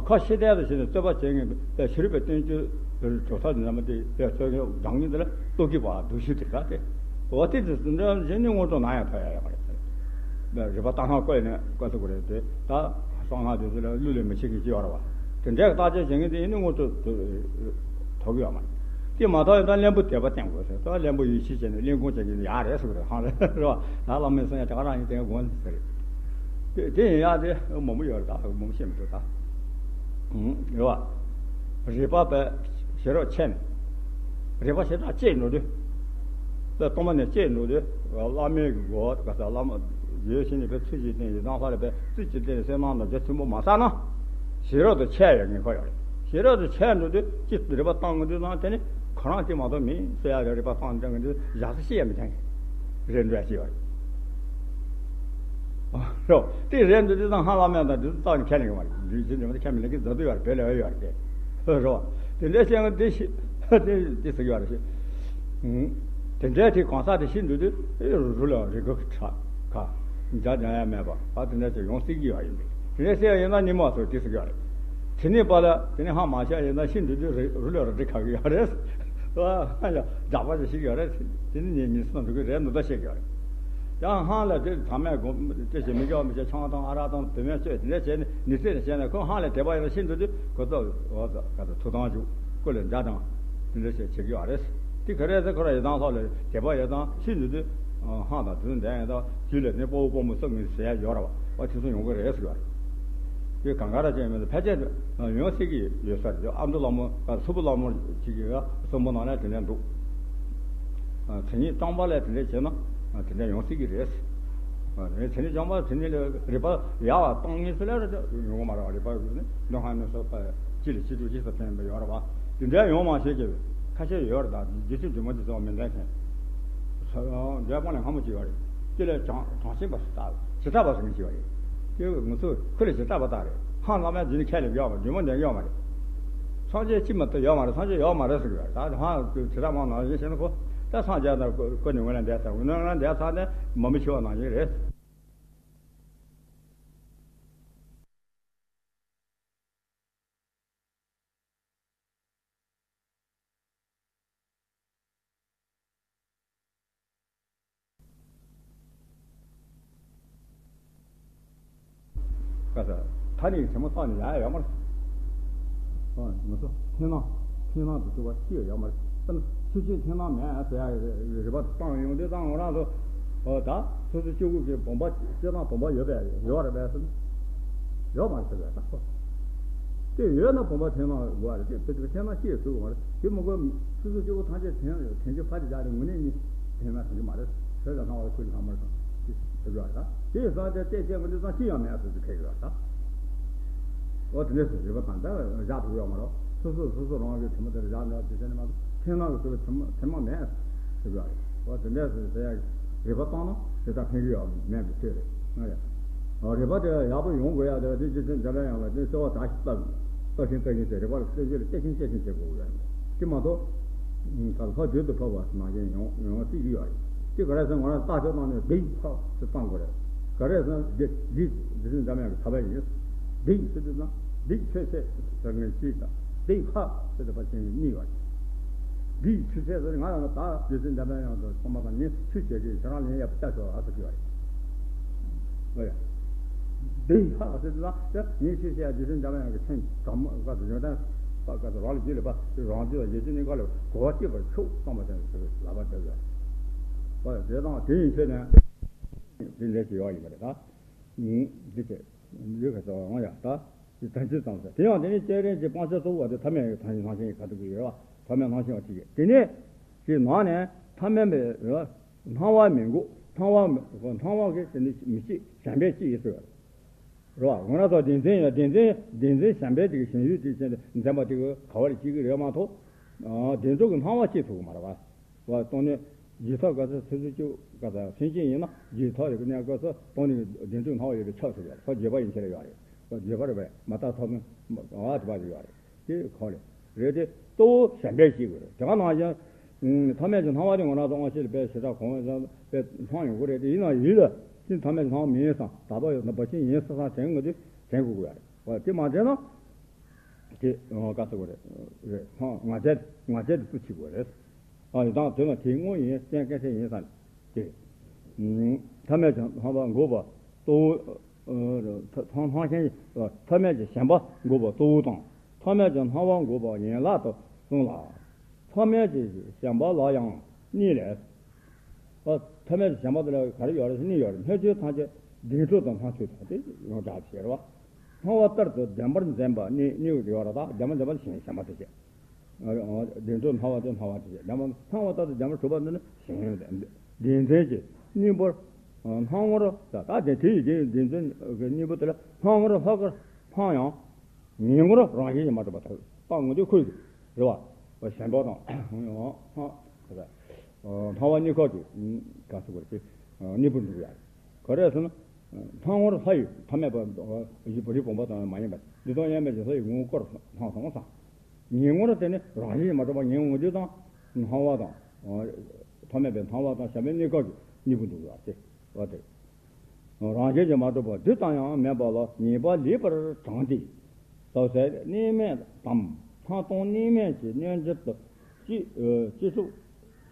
ཁ་ཕྱི་བལྟས་དུ་བྱས་ནས་རྩོད་པ་བྱེད་མཁན་དཔེ་ཤེས་རིག་པའི་བསྟན་བཅོས་གྲོལ་ཐབས་ནི་ལ་མ་དེ་དཔེ་རྩོད་མཁན་སྦྱང་མཁན་དེ་ལ་ལྟོ་གི་པ་འདུ་ཤེས་དེ་ག་དེ་འོ་དེ་དུ་འདྲ་གཞན་ནི་དངོས་གྲུབ་ནམ་ཡང་ཐོབ་ཡ་ཡོད་མ་རེད། རིག་པ་ལྟ་སྟངས་བཀོད་ནས་བཀོད་ཐུབ་ཀྱི་རེད་དེ་ད་གསང་སྔགས་དེ་ཚོ་ལ་བསླུ་ལས་མི་བྱེད་མཁན་ཅིག་ཡོད་རེད་བ། དེ་འདྲའི་བརྟག་དཔྱད་བྱེད་མཁན་དེ་ཡིན་ནི་དངོས་གྲུབ་ཐོབ་ཀྱི་ཡོད་མ་རེད། དེ་མ་ཐོབ་ཡིན་ད་གླེན་པོ་དད་པ་བསྟེན་དགོས་ཟེར་ད་གླེན་པོ་ཡིད་ཆེས་བྱས་ནས་གླེན་གོང་བྱེད་མཁན་དེ་ཡག་རེད་ཟེར་གི་རེད་ཧང་རེད་རེད་བ། ད་བླ་མའི་གསུང་ཡ་དེ་ག་རང་ཡིན་དེ་དགོངས་ཟེར་རེད། དེ་དེ་ཡིན་ཡག་དེ་མང་པོ་ཡོད་རེད་ད་མང་པོ་བཤད་མི་ཐུབ་ད། རེད་བ། རིག་པ་པའི་ཤེས་རབ་ཆད་ནས། རིག་པ་ཞེ་དྲག་བཅད་འགྲོ་དུས། པའི་སྟོང་པ་ནས་བཅད་འགྲོ་དུས། བླ་མའི་གི་སྒོ་ག་ས་བླ་མ། ཡོད་ཕྱིན་ནས་པའི་ཚུལ་གྱིས་བསྟན་ཡི་དམ་ལྷ་ལ་པའི་ཚུལ་གྱིས་བསྟན་ནས་བསོད་ནམས་དང་རྒྱ་ཆེན་པོ་མ་བསགས་ན། ཤེས་རབ་ཏུ་ཆད་ཡོད་ངེས་ཁོ་ཡོད་རེད། ཤེས་རབ་ཏུ་ཆད་འགྲོ་དུས་ཅི་རིག་པ་བཏང་དགོས་དུས་ཙང་དེ་ནི་ཁོ་རང་དེ་མ་གཏོགས་མིན་ཟེར་ཡག་རེད་རིག་པ་བཏང་འདྲ་གི་འདུག་ཡག་ས་ཤེས་ཡ་མི་འཐེན་གི་རེད་འགྲོ་ཡ་ཅི་ཡོད་རེད། རོ། དེ་རེད་འདུག་དེ་དང་ཧང་ལ་མེད་དང་དེ་ཚོ་རྩ་ནས་ཁས་ལེན་གི་མ་རེད་འདུག་ཅི་འདྲ་མ་དེ་ཁས་མི་ལེན་གི་མཛའ་དུ་ཡོད་རེད་བོད་ལ་ཡོད་རེད་དེ། རོ། དེ་འདྲའི་བཤད་ང་དེ་ཤི་དེ་དེ་ཟེར་གི་ཡོད་རེད་ཤི། དེ་འདྲའི་དེ་གང་ཟག་དེ་ཤི་འདུག་དུས་ཨེ་རུ་ལ་རི་ག་གི་ཁྲ་ཁ། འཇའ་འཇའ་ཡ་མེད་པ་ཨ་དེ་འདྲ་ཅིག་ཡོང་སྲིད་ཀྱི་ཡོད་ཡིན་པས་དེ་འདྲའི་བཤད་ཡིན་ན་ཉི་མ་སོགས་དེ་ཟེར་གི་ཡོད་རེད། དེ་ནས་པ་ལ་དེ་ནས་ཧ་མ་ཤ་ཡིན་ན་ཤི་འདུག་དུས་རི་རུ་ལ་རི་ཁ་གི་ཡོད་རེད། ཨ་ཡ་འཇག་པ་ཅིག་ཤི་གི་ཡོད་རེད། དེ་ནི་ཉིན་ཉིན་སང་འགྲོ་གི་རེད་འདུག་ད་བཤད་གི་ཡོད་རེད། ཡང་ཧང་ལ་དེ་ཚང་མས་དགོངས་དེ་བཞིན་མི་སྐྱོ་མི་བྱེད་ཆང་དང་ཨ་རག་དང་བུད་མེད་སྤྱོད་དེ་འདྲ་བྱས་ནས་ནི་ཚེ་ནས་བྱས་ནས་ཁོ་ཧང་ལ་དད་པ་ཡོད་ན་ཤིན་ཏུ་དུ་གོ་ཚོད་འོ་ཚོད་ག་ཚོད་ཐུགས་དམ་བཅུག་སྐུ་ལ་འཇའ་དང་དེ་འདྲ་བྱས་བྱེད་ཀྱི་ཡོད་རེད། དེ་ག་རེ་ཟེར་ཁོ་ར་ཡི་དང་ལྷོ་ལ་དད་པ་ཡོད་དང་ཤིན་ཏུ་དུ་ཧང་དང་དུ་འདྲ་ཡོད་དང་རྒྱུད་ལ་ནི་དཔའ་བོ་དཔའ་མོ་སོགས་ངེས་ཟེར་ཡ་ཡོད་ར་བ་བ་དེ་ཚོ་ཡོང་གི་རེད་ཟེར་བ་རེད། དེ་གང་ག་ར་ཅན་མེད་ཕལ་ཆེར་ཡོང་སྲིད་ཀྱི་ཡོད་ས་རེད། ཨ་མདོ་ལྷ་མོ་ག་ཚུ་བོ་ལྷ་མོ་ཅིག་གི་གསུང་འབུམ་ནང་ལ་དེ་འདྲ་འདུག་མཚན་ཉིད་རྐྱང་པ་ལས་དེ་འདྲ་བྱས་ན་དེ་འདྲ་ཡོང་སྲིད་ཀྱི་རེད། མཚན་ཉིད་རྐྱང་པ་དེ་འདྲ་ལས་རིག་པ་ཡག་པ་གཏོང་ངེས་སུ་ལས་ར་ཡོང་གི་མ་རེད་བ། རིག་པ་ནི་ལོ་ཧ་ནི་སོ་པ་ཅི་ལ་ཅི་ཐུབ་ཅི་ཐུབ་ཕན་པ་ཡོད་རེད་བ། དེ་འདྲ་ཡོང་མ་ཤེས་ཀྱི་ཁ་ཤས་ཡོད་རེད། ད་རྒྱུ་མཚན་རྫུན་མ་དེ་ཚོ་མི་འདྲ་མཁན་འདྲ་པོ་ནས་སྔ་མོ་ཅིག་ཡོད་རེད། དེ་ལས་གྲངས་གྲངས་ཤིང་པ་ཞིག་ལྟ་བྱེ་བྲག་པ་ཟེར་མཁན་ཅིག་ཡོད་རེད། དེ་ང་ཚོ་ཁོ་ལ་བྱེ་བྲག་པ་ལྟ་རེད། ཧང་བླ་མའི་རྗེས་ནི་ཁས་ལེན་ཡོད་མ་རེད། རྫུན་མ་འདྲ་ཡོད་མ་རེད། སངས་རྒྱས་ཅི་མ་གཏོགས་ཡོད་མ་རེད། སངས་རྒྱས་ཡོད་མ་རེད་ཟེར་གི་ཡོད་རེད། ད་ཧང་བྱེ་བྲག་མ་ནང་བཞིན་བྱས་ན་ཁོ་ད་སངས་རྒྱས་དང་ཀུན་ནས་ངོས་ལ་འདས་ཚར་ནས་ངོས་ལ་འདས་ཚར་ནས་མ་མི་ཤི་བ་ནང་བཞིན་རེད། ག་ས། ད་ནི་བྱེ་མ་བཏང་ནས་ཡ་ཡོད་མ་རེད། ཨ་ང་ཚོ་འཐེན་ནང་འཐེན་ནང་དུ་ཚུད་པ་ཅི་ཡང་ཡོད་མ་རེད། ད་ནི་ཚུལ་ཆེན་འཐེན་ནང་མེད་ཟེར་ཡ་རེད་པ། བཏང་ཡོང་དུས་ད་ང་རང་ཚོ་ཨོ་ད་སོ་སོ་སྤྱི་བོ་གི་བུམ་པ་སྤྱིར་བཏང་བུམ་པ་ཡོད་པས་ཡོད་རེད་པས་ཟེར་ན་ཡོད་མ་རེད་ཟེར་བས་ད་ཁོ། དེ་ཡོད་ན་བུམ་པ་འཐེན་ནང་དགོས་རེད། དེ་དེ་དེ་འཐེན་ནང་ཅི་ཡང་ཚུད་དགོས་མ་རེད། དེ་མ་དགོས་སོ་སོ་སྤྱི་བོ་ཐམས་ཅད་འཐེན་འཐེན་རྒྱུ་ཕར་དེ་བཞག་ནས་དངོས་གནས་ནི་འཐེན་ན་འཐེན་རྒྱུ་མ་རེད། བོད་ལ་སྣང་བ་ཁུལ་ལྷག་མར་དང་ཅི་ཟེར་བ་རེད། དེ་ཡི་ས་དེ་བལྟས་བལྟས་མི་འདུག་ཙང་ཅི་ཡང་མེད་ཟེར་དུས་ཁེལ་གི་རེད་ད། འོ་དེ་འདྲས་སུ་རིག་པ་དང་ད་བཞག་ཐུབ་ཡོད་མ་རེད། སོ་སོ་སོ་སོ་རང་གི་དྲི་མ་དེར་བཞག་ནས་དེ་བྱས་ནས་མ་གཏོགས་འཐེན་ནང་གི་སོ་སོ་དྲི་མ་དྲི་མ་མེད་ཟེར་གི་རེད། འོ་དེ་འདྲས་སུ་ཟེར་ཡ་རིག་པ་བཏང་ན་དེ་ལྟར་ཕན་གྱི་ཡོད་མེད་པའི་ཚོད་རེད་ང་ཡ། འོ་རིག་པ་དེ་ཡག་པོ་ཡོང་དགོས་ཡ་དེ་དེ་རྗེ་བཙུན་འཇམ་དཔལ་དབྱངས་ལ་དེ་གསོལ་བ་དག་ཞིག་བཏབ་ཡིན། བཏབ་བཞིན་བཏབ་བཞིན་དེ་རིག་པ་ལ་བརྟན་བཞིན་ལ་བསྐྱེད་བཞིན་བསྐྱེད་བཞིན་བྱེད་དགོས་ཡོད་རེད། དེ་མ་གཏོགས། ད་ལྷ་བདུད་དུ་ཕབ་པ་ནང་བཞིན་ཡོང་ཡོང་སྲིད་ཀྱི་ཡོད་རེད། དེ་ག་རེ་ཟེར་ང་རང་བརྟག་དཔྱད་བཏང་ནས་འདི་ཕབ་ཟེར་བཏང་དགོས་རེད། ག་རེ་ཟེར་འདི་འདི་འདི་ཚོ་འཇམ་དབྱངས་ཀྱི་ཐབས་ཡིན། འདི་ཟེར་དུས་ན་འདི་ཆོས་ཆེ་ཟེར་ངེས་གཅིག་དང་འདི་ཕབ་ཟེར་དུས་པ་ཅན་གཉིས་ཡོད་རེད། འདི་ཆོས་ཆེ་ཟེར་ང་རང་ད་འདི་ཚོ་འཇམ་དབྱངས་ཡང་དུ་ཚང་མ་དང་ངས་ཆོས་བྱེད་ཀྱི་ཁྱེད་རང་ལན་ཡག་པོ་བལྟ་ཆོག་ཨ་ཟེར་གྱི་ཡོད་རེད། འདི་ཕབ་ཟེར་དུས་ན་ངས་ཆོས་བྱེད་ཡག་འདི་ཚོ་འཇམ་དབྱངས་ཀྱི་མཚན་དྲང་མོ་བཀའ་དུ་ཡོད་དང་། པ་ག་ཚོད་རང་ལ་རྒྱུད་ལ་པ་རང་རྒྱུད་ལ་ཡེ་ཤེས་གཉིས་ཀ་ལ་གོ་བ་སྐྱེད་པར་ཤོག་བསམ་པ་ཅན་གྱི་ལག་པ་འདེབས་ཡོད། དེ་དང་དེ་ཡིན་ཚེ་ནས་འདི་འདྲ་ཞིག་ཡོད་ཡིན་པ་རེད་ད། འདི་ཚེ་ལུས་ཁ་ཚ་བ་ཡང་ཡ་ད། དེ་ཐམས་ཅད་ཙམ་ཟེར། དེ་ཡང་དེ་ནི་སྤྱན་རས་གཟིགས་སྤང་བྱ་གཙོ་བོ་བ་དེ་ཐ་མལ་གྱི་ཐང་ཤིང་ཐང་ཤིང་གི་ཁ་ཐུག་གི་ཡོད་པ། ཐ་མལ་ཐང་ཤིང་བ་གཅིག་གིས་དེ་ནས་ཀྱི་ནང་ནས་ཐ་མལ་པའི་སྣང་བ་མི་འགོག་སྣང་བ་མི་སྣང་བ་གི་དེ་ནི་མི་སྐྱེ་གཞན་པས་སྐྱེ་ཡི་ཟེར་བ་རེད་བ། ང་རང་ཚོ་བདེན་འཛིན་ཡང་བདེན་འཛིན་བདེན་འཛིན་གཞན་པའི་དེ་གི་ཞེན་ཡུལ་དེ་བྱས་ནས་འཛིན་པ་དེ་གི་ག་བ་ལ་སྐྱེ་གི་རེད་མ་གཏོགས། བདེན་འཛིན་གྱི་སྣང་བ་སྐྱེ་ཐུབ་ཀྱི་མ་རེད་བ། བ་སྟོང་ནས་ཡིད་ཐོབ་ག་ས་སོ་སོ་སྐྱེ་ག་ས་སེམས་ཅན་ཡིན་ན་ཡིད་ཐོབ་རེ་གི་གནས་སྐབས་སུ་སྟོང་ནས་བདེན་འཛིན་སྣང་བ་ཡོད་པའི་ཆགས་ཐུབ་ཡོད་རེད། སོ་བརྗེད་པ་ཡིན་ཕྱིར་ཡོད་རེད། སོ་བརྗེད་པ་རེད་པས་མ་བརྟགས་ཐོབ་ནས་ཨ་དེ་བ་ཞིག་ཡོད་རེད། དེ་ཁོ་རེད། རེད་དེ་གཙོ་བོ་གཞན་པས་ཤེས་དགོས་རེད། དེ་ག་ནང་བཞིན་ཐ་མལ་གྱི་སྣང་བ་དེ་ང་རང་ཚོ་དབང་ཤེས་ལ་དཔེ་ཞེ་དྲག་གོང་བས་དཔེ་སྣང་ཡོང་གི་རེད། དེ་ཡིན་ན་ཡིད་ལ་ཅི་ཐ་མལ་གྱི་སྣང་བ་མིན་བསམ་དག་པ་ཡོད་ན་བ་ཤིང་ཡིན་བསམ་བསམ་དྲན་དགོས་དུས་དྲན་དགོས་ཀྱི་ཡོད་རེད། འོ་དེ་མ་དྲན་ན་དེ་ག་ཚོད་དགོས་རེད། རེད་ང་རྒྱལ་ང་རྒྱལ་དུ་ཆུད་དགོས་རེད། ཨ་ཡི་དང་དེ་ན་དེ་དངོས་ཡིན་རྐྱེན་སྐད་ཆ་ཡིན་བསམ་དེ། ཐ་མལ་གྱི་སྣང་བ་འགོག་པ་གཙོ་བོ། ཐ་ཐང་ཤན་ཐ་མལ་གྱི་ཞེན་པ་འགོག་པ་གཙོ་བོ་དང་། ཐ་མལ་གྱི་སྣང་བ་འགོག་པ་ཡན་ལག་ཏུ་གསུངས་ལ། ཐ་མལ་གྱི་ཞེན་པ་ལ་ཡང་གཉིས་ལས། ཐ་མལ་གྱི་ཞེན་པ་དེ་ལ་ག་རེ་ཡོད་རེད། གཉིས་ཡོད་རེད། སྣོད་བཅུད་ཐམས་ཅད་བདེན་གྲུབ་དང་སྣང་ཚུལ་དང་དེ་ཡོངས་གྲགས་ཤེས་རེད་བ། སྣང་བ་ལྟར་དུ་བདེན་པར་འཛིན་པ་གཉིས་གཉིས་ཡོད་རེད་ད། བདེན་པར་འཛིན་པ་ཞེན་ཞེན་པ་དེ་བྱེད། བདེན་གྲུབ་སྣང་བ་དེ་སྣང་བ་དེ་བྱེད། བདེན་པར་སྣང་བ་ལྟར་དུ་བདེན་པར་གྲུབ་པ་འདི་ནི་ཞེན་ཡོད་བདེན་འཛིན་གྱི་གཉིས་པོར་སྣང་ངོར་ད་ད་དེ་དེ་ཡི་དེ་བདེན་འཛིན་གྱི་གཉིས་པོ་དེ་ལ་སྣང་ངོར་ལྷག་གར་སྣང་ཡང་། ངེས་ངོར་རང་བཞིན་གྱིས་མ་གྲུབ་པ་དག་སྣང་ངོ་དེ་ཁོ་ཡི་རེད་བ། ཞེན་པ་དང་སྣང་བ་གཉིས་ཀ་གི་ག་ཚོད་དགོས་ཀྱི་གཉིས་པོ་འགྲུབ་ཡ། ག་རེ་ཟེར་ན། སྣང་ངོར་ལྷ་ཡི་ཐ་མལ་པ་རི་བོང་པོ་དང་མ་ཡིན་པ་འདི་དང་མཉམ་པའི་ལྷ་ཡི་ངོ་བོ་སྐོར་སྣང་སོང་བསམ། ངེས་ངོར་དེ་ནི་རང་བཞིན་གྱིས་མ་གྲུབ་པ་ངེས་ངོ་དེ་དང་སྣང་བ་དང་། ཐ་མལ་པའི་སྣང་བ་དང་ཞེན་པའི་གཉིས་ཀ་གི་གཉིས་པོ་འགྲུབ་ཡ་སྟེ། བ་སྟེ། རང་བཞིན་གྱིས་མ་གྲུབ་པ་འདི་ཙམ་ཡང་མེད་པ་ལ་ངེས་པ་ལེགས་པར་དྲངས་ཏེ། རྟོག་བསལ་གནས་མལ་དམ་སྣང་སྟོང་གནས་མལ་གྱི་རྣལ་འབྱོར་དུ་ཅི་ཅི་ཚུགས་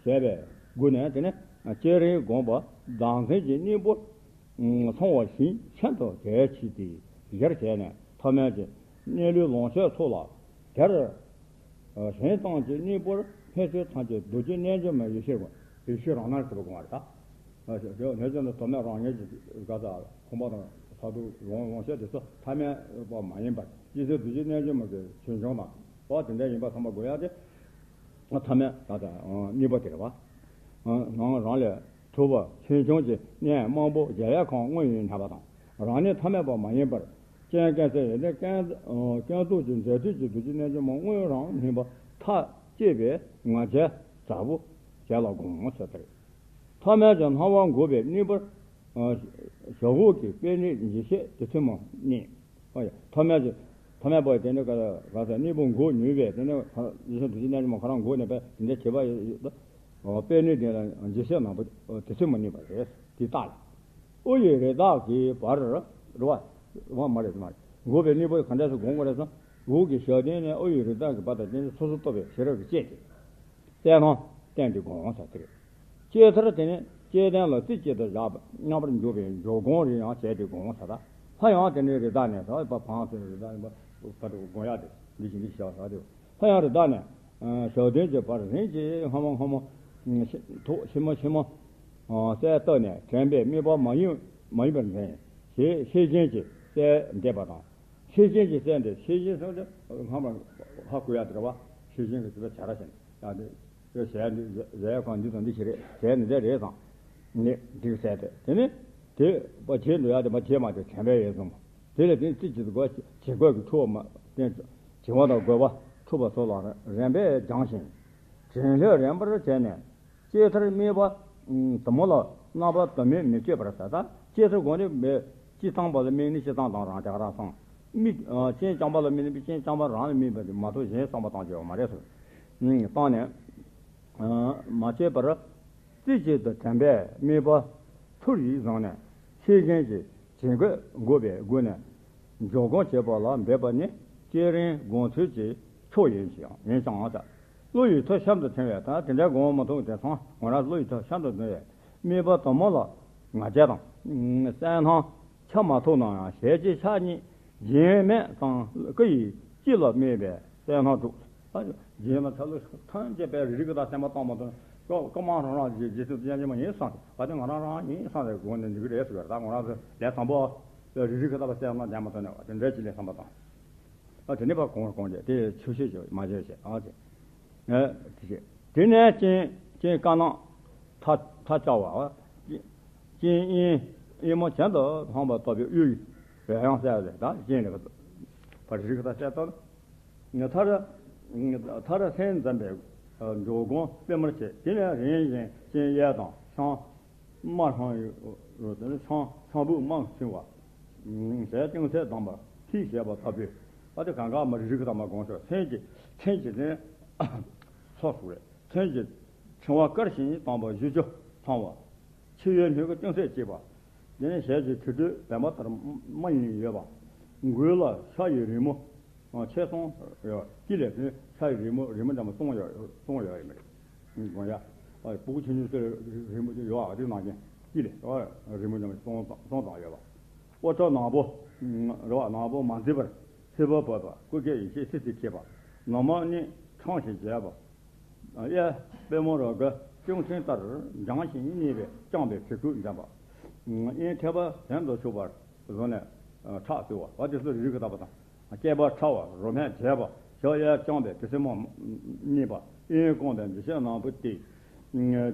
བྱས་པའི་སྒོ་ནས་དེ་ནི་བསྐྱེད་རིམ་བསྒོམས་པ་བདག་འཛིན་གྱི་གཉེན་པོར་ཚང་བ་བཞིན་ཤིན་ཏུ་གལ་ཆེ་སྟེ་གཞིར་བྱས་ནས་ཐ་མལ་གྱི་གནས་ལུས་ལོངས་སྤྱོད་ཚོགས་ལ་དེར། གཞན་སྟོང་གི་གཉེན་པོར་སྣོད་བཅུད་ཐམས་ཅད་རྡོ་རྗེ་རྣལ་འབྱོར་མའི་ཡེ་ཤེས་ཀྱི་ཡེ་ཤེས་རང་སྣང་གྲུབ་པ་དགོངས་པ་རེད་ད། རྣལ་འབྱོར་ནི་དོན་མེད་རང་ཉིད་ཀྱི་དགའ་དང་ཁོང་པ་དང་ས་དུག་ལོང་ལོང་བཤད་དེ་ཚོ་ཐ་མལ་པ་མ་ཡིན་པར་སྐྱེ་ཚུལ་རྡོ་རྗེ་རྣལ་འབྱོར་མ་གི་ཆོས་འབྱུང་དང་པོ་དེ་འདྲ་ཡིན་པ་ཚང་མ་དགོས་ཡ་དེ། ཐ་མལ་ད་ལྟ་གཉིས་པ་དེ་རེད་བ། ནང་རང་ལས་གྲུབ་པ་ཆོས་འབྱུང་གི་གནས་མང་པོ་རྒྱལ་བའི་ཁང་དངོས་ཡིན་སྙམ་པ་དང་རང་ཉིད་ཐ་མལ་པ་མ་ཡིན་པར། རྐྱེན་ཀུན་ཟད་ཡོན་ཏན་ཀུན་ཀུན་རྫོགས་ཀྱི་མཛད་དུས་ཀྱི་རྡོ་རྗེ་རྣལ་འབྱོར་མ་དངོས་རང་མིན་པ་ཐག་བཅད་པའི་ང་རྒྱལ་དྲག་པོ་བྱས་ལ་དགོངས་ཟེར་ཏེ། ཐ་མལ་གྱི་སྣང་བ་འགོག་པའི་གཉེན་པོར། ཞབས་འོག་གི་པད་ནི་འཇིགས་བྱེད་དེ་ཚུལ་མ་རྙེད། ཐ་མལ་གྱི་ཐ་མལ་པ་དེ་ནི་ག་ག་ས་གཉེན་པོ་འགོག་ནུས་པས་དེ་ནི་ཡེ་ཤེས་རྡོ་རྗེ་རྣལ་འབྱོར་མ་ཁོ་རང་འགོག་ནས་པད་དེ་འདྲ་བྱེད་པ་ཡོད། པད་ནི་དེ་ལ་འཇིགས་བྱེད་རྣམ་པ་དེ་ཚུལ་མ་རྙེད་པ་རེད། དེ་རྟགས་ལ། དབུ་ཡི་རི་དྭགས་ཀྱི་བར་རེད་བ། བ་མ་རེད་མ་རེད། འགོག་པའི་གཉེན་པོ་ག་འདྲ་སེ་དགོངས་དགོས་རེད་ཟེར་ན། འོག་གི་ཞབས་བརྟན་ནས་དབུ་ཡི་རི་དྭགས་ཀྱི་བར་དང་བརྟེན་ནས་སོ་སོར་རྟོག་པའི་ཤེས་རབ་ཀྱིས་དཔྱད་དེ། གསལ་སྣང་བསྟན་ཏེ་དགོངས་ཟེར་ཏེ། ལྕེ་ཐར་དེ་ནས་ལྕེ་ལྡན་ལ་རྩེ་གཅིག་ཏུ་བཞག་པ་མཉམ་པར་འཇོག་པའི་འཇོག་སྒོམ་རེ་ཡང་བྱས་ཏེ་དགོངས་ཟེར་ད། ལྷ་ཡང་དེ་ནས་རི་དྭགས་ནས་ཟེར་བ་བང་ཚོའི་རི་དྭགས་ནས་བར་དུ་དགོངས་ཡག་དེ་འདི་བཞིན་འདི་བྱ་བ་ཟེར་ཏེ། ལྷ་ཡང་རི་དྭགས་ནས། ཞབས་བརྟན་གྱི་བར་རིམ་གྱིས་སྔ་མ་སྔ་མ། ཐོག་ཕྱི་མ་ཕྱི་མ། གསལ་བཏབ་ནས་དྲན་པས་དམིགས་པ་མ་ཡིན་མ་ཡིན་པར་འཛིན། ཞེས་ཤེས་བཞིན་གྱི་གསལ་འདེབས་པ་དང་། ཤེས་བཞིན་གྱི་གསལ་འདེབས་ཤེས་བཞིན་སོགས་ཏེ་སྔ་མ་ཧ་གོ་ཡ་དེ་རེད་བ། ཤེས་བཞིན་གྱི་ཚུལ་ལ་བྱ་ར་བཞིན་ཡང་དེ། ཟས་འདི་ཟས་གང་འདི་དང་འདི་ཞིག་རེད། ཟས་འདི་འདྲ་རེད་བསམ། ནི་འགྲིག་ཟས་དེ་དེ་ནི། དེ་པ་བྱེད་འགྲོ་ཡ་དེ་པ་བྱེད་མ་དེ་དྲན་པས་ཡོད་གསུངས། དེ་ལས་དེ་རྩེ་གཅིག་ཏུ་དགོས་བྱིང་རྒོད་ཀྱི་འཁྲུལ་བ་མ་བསྟན། བྱིང་བ་དང་རྒོད་པ་འཁྲུལ་པ་སོགས་ལ་རན་པས་སྦྱངས་ཤིང་། དྲན་ལྷོད་རན་པར་བྱས་ནས་ལྕེ་ཐར་དམིགས་པ་དུ་མ་ལ་རྣམ་པ་དུ་མས་མི་གཅོད་པར་ཟེར་ད། ལྕེ་ཐར་སྒོམ་ནི་མེད། སྤྱི་བཏང་པ་ལ་དམིགས་ནི་སྤྱི་བཏང་དང་རང་དེ་ག་རང་སོང་། མིག་སྤྱན་རྐྱང་པ་ལ་དམིགས་ནི་སྤྱན་རྐྱང་པ་རང་ལ་དམིགས་པ་དེ་མ་གཏོགས་གཞན་བསམ་པ་བཏང་རྒྱུ་ཡོད་མ་རེད་ཟེར། བཏང་ནས། མ་བྱས་པར། རྩེ་གཅིག་ཏུ་དྲན་པས་དམིགས་པ་ཚུར་ཡིད་བཟུང་ནས་ཤེས་བཞིན་གྱི་བྱིང་རྒོད་འགོག་པའི་སྒོ་ནས་འཇོག་སྒོམ་བྱེད་པ་ལ་འབད་པ་ནི་བསྐྱེད་རིམ་སྒོམ་ཚུལ་གྱི་མཆོག་ཡིན་ཞིང་ཡིན་ཀྱང་ཟེར། བློ་ཡི་མཐུ་གཤམ་དུ་ཐོན་པས་ད་དེ་འདྲའི་སྒོམ་མ་ཐུབ་དེང་སང་ང་རང་བློ་ཡི་མཐུ་གཤམ་དུ་ཐོན་པས་དམིགས་པ་དུ་མ་ལ་ང་རྒྱལ་དང་གསལ་སྣང་ཆགས་མ་ཐུབ་ན་ཡང་ཞལ་གྱི་ཕྱག་གཉིས་སྦྱིན་མེད་དང་སྐུ་ཡི་དཀྱིལ་ལ་དམིགས་པས། བསྟན་སྣང་དྲུག་ཨ་རྗེས་མ་ཚ་ལུ་ཐོན་སྐྱེད་པའི་རིགས་རིགས་ཀྱི་དང་སེམས་པ་བཏང་མ་ཐུབ་ན། ཀ་ཀ་མ་རང་རང་རྗེས་རྗེས་སུ་ཡང་རྗེས་མ་ཡིན་བསམ་སྟེ། ཨ་དེ་ང་རང་རང་ཡིན་བསམ་སྟེ་དགོངས་ནས་འདུག་གི་རེད་ཟེར་བ། ད་ང་རང་ཚོ་ལས་དང་པོ་རིགས་རིགས་ཀྱི་དང་པོ་བསྟན་སྣང་ལྡན་མ་ཐུབ་ནས་བ་དེ་འདྲ་ཅིག་ལས་བསམ་པ་བཏང་། ཨ་དེ་ནས་ཕར་གོང་གོང་རྗེས་དེ་ཆུ་ཤེས་ཞིག་མ་བྱས་བྱས་ཨ་ཅེ། ཨ་དེ་བྱས་དེ་ནས་རྐྱེན་རྐྱེན་དཀར་ནག་མཐའ་མཐའ་བཅའ་བ། རྐྱེན་དབྱིན་དབྱིན་མོ་གྱེན་དུ་འཕངས་པ་ལྟ་བུའི་གཡུ་ཡི་ཡང་གསལ་བས་ད་རྐྱེན་རིགས་པར་རིགས་ཀྱི་དང་གསལ་བཏབ། མཐར་མཐར་སེམས་ཙམ་པའི་འཇོག་སྒོམ་དཔེ་མར་བྱེད། དེ་ནས་རིམ་བཞིན་སྤྱན་གཡས་དང་ཤངས་དམར་ཤང་ཡོད་ཤང་ཤང་བུ་དམར་འཆིང་བ། ཞལ་ཅུང་ཟད་གདངས་པ་ཐིག་བྱས་པ་ལྟ་བུའི། ཨ་དེ་གང་ག་མ་རིག་རིག་དང་མ་དགོངས་ཤོག་མཚན་གྱི་མཚན་གྱི་ནི་ཚོགས་སུ་རེད། མཚན་གྱི་འཆིང་བ་དཀར་ཞིང་དྭངས་པ་བཞི་བཅུ་ཚང་བ། མཆེ་བའི་སྣོད་ཀྱི་ཅུང་ཟད་སྐྱེས་པ། དེ་ནས་ཞལ་གྱི་དྲི་དྲོད་བདེན་པ་ལྟར་མ་ཡིན་ཡོད་པ། མགུལ་ལ་ཤ་ཡི་རི་མོ་ཆེ་སོང་ཡོད། དཀྱིལ་ལས་ཕན་ཤ་ཡི་རི་མོ་རི་མོ་འདྲ་མ་སོང་ཡོད་སོང་ཡོད་ཡིན་པ་རེད། དགོངས་ཡ། ཨ་སྤུ་གུ་ཆུང་ཆུང་ཚོའི་རི་མོ་ཡོད་ཨ་དེ་ནང་བཞིན་དཀྱིལ་ལས་རི་མོ་འདྲ་མ་སོང་སོང་དང་ཡོད་པ། ཨོ་ཁྲ་ནག་པོ་རེད་བ། ནག་པོ་མ་མཛེས་པར་སེར་པོ་བབས་པ། སྐུ་སྐྱེ་ཡེ་ཤེས་སིལ་སིལ་འཁྱིལ་བ། ལོ་མ་གཉིས་ཕྲེང་ཞིག་བྱས་པ། གཡས་པད་མོ་རོལ་གོས་ཅུང་ཕྲེང་ལྟར་འགྱིང་ཞིང་མཉེས་པས་བརྐྱངས་པའི་གྲི་གུག་འཛིན་པ། གཡོན་ཐལ་བ་གྱེན་དུ་ཕྱོགས་པར་བཟུང་ནས་ཁྲག་བཏུལ་བ། འོ་དེ་ཚོ་རིགས་ཀྱི་རྟག་པ་དང་། སྐེད་པ་ཕྲ་བ་རོ་སྨད་བྱས་པ། ཞབས་གཡས་བརྐྱངས་པའི་དྲི་ཟེར་མོ་མཉེས་པ། གཡོན་བསྐུམས་པའི་མཛེས་ཤིང་ནག་པོ་སྟེ།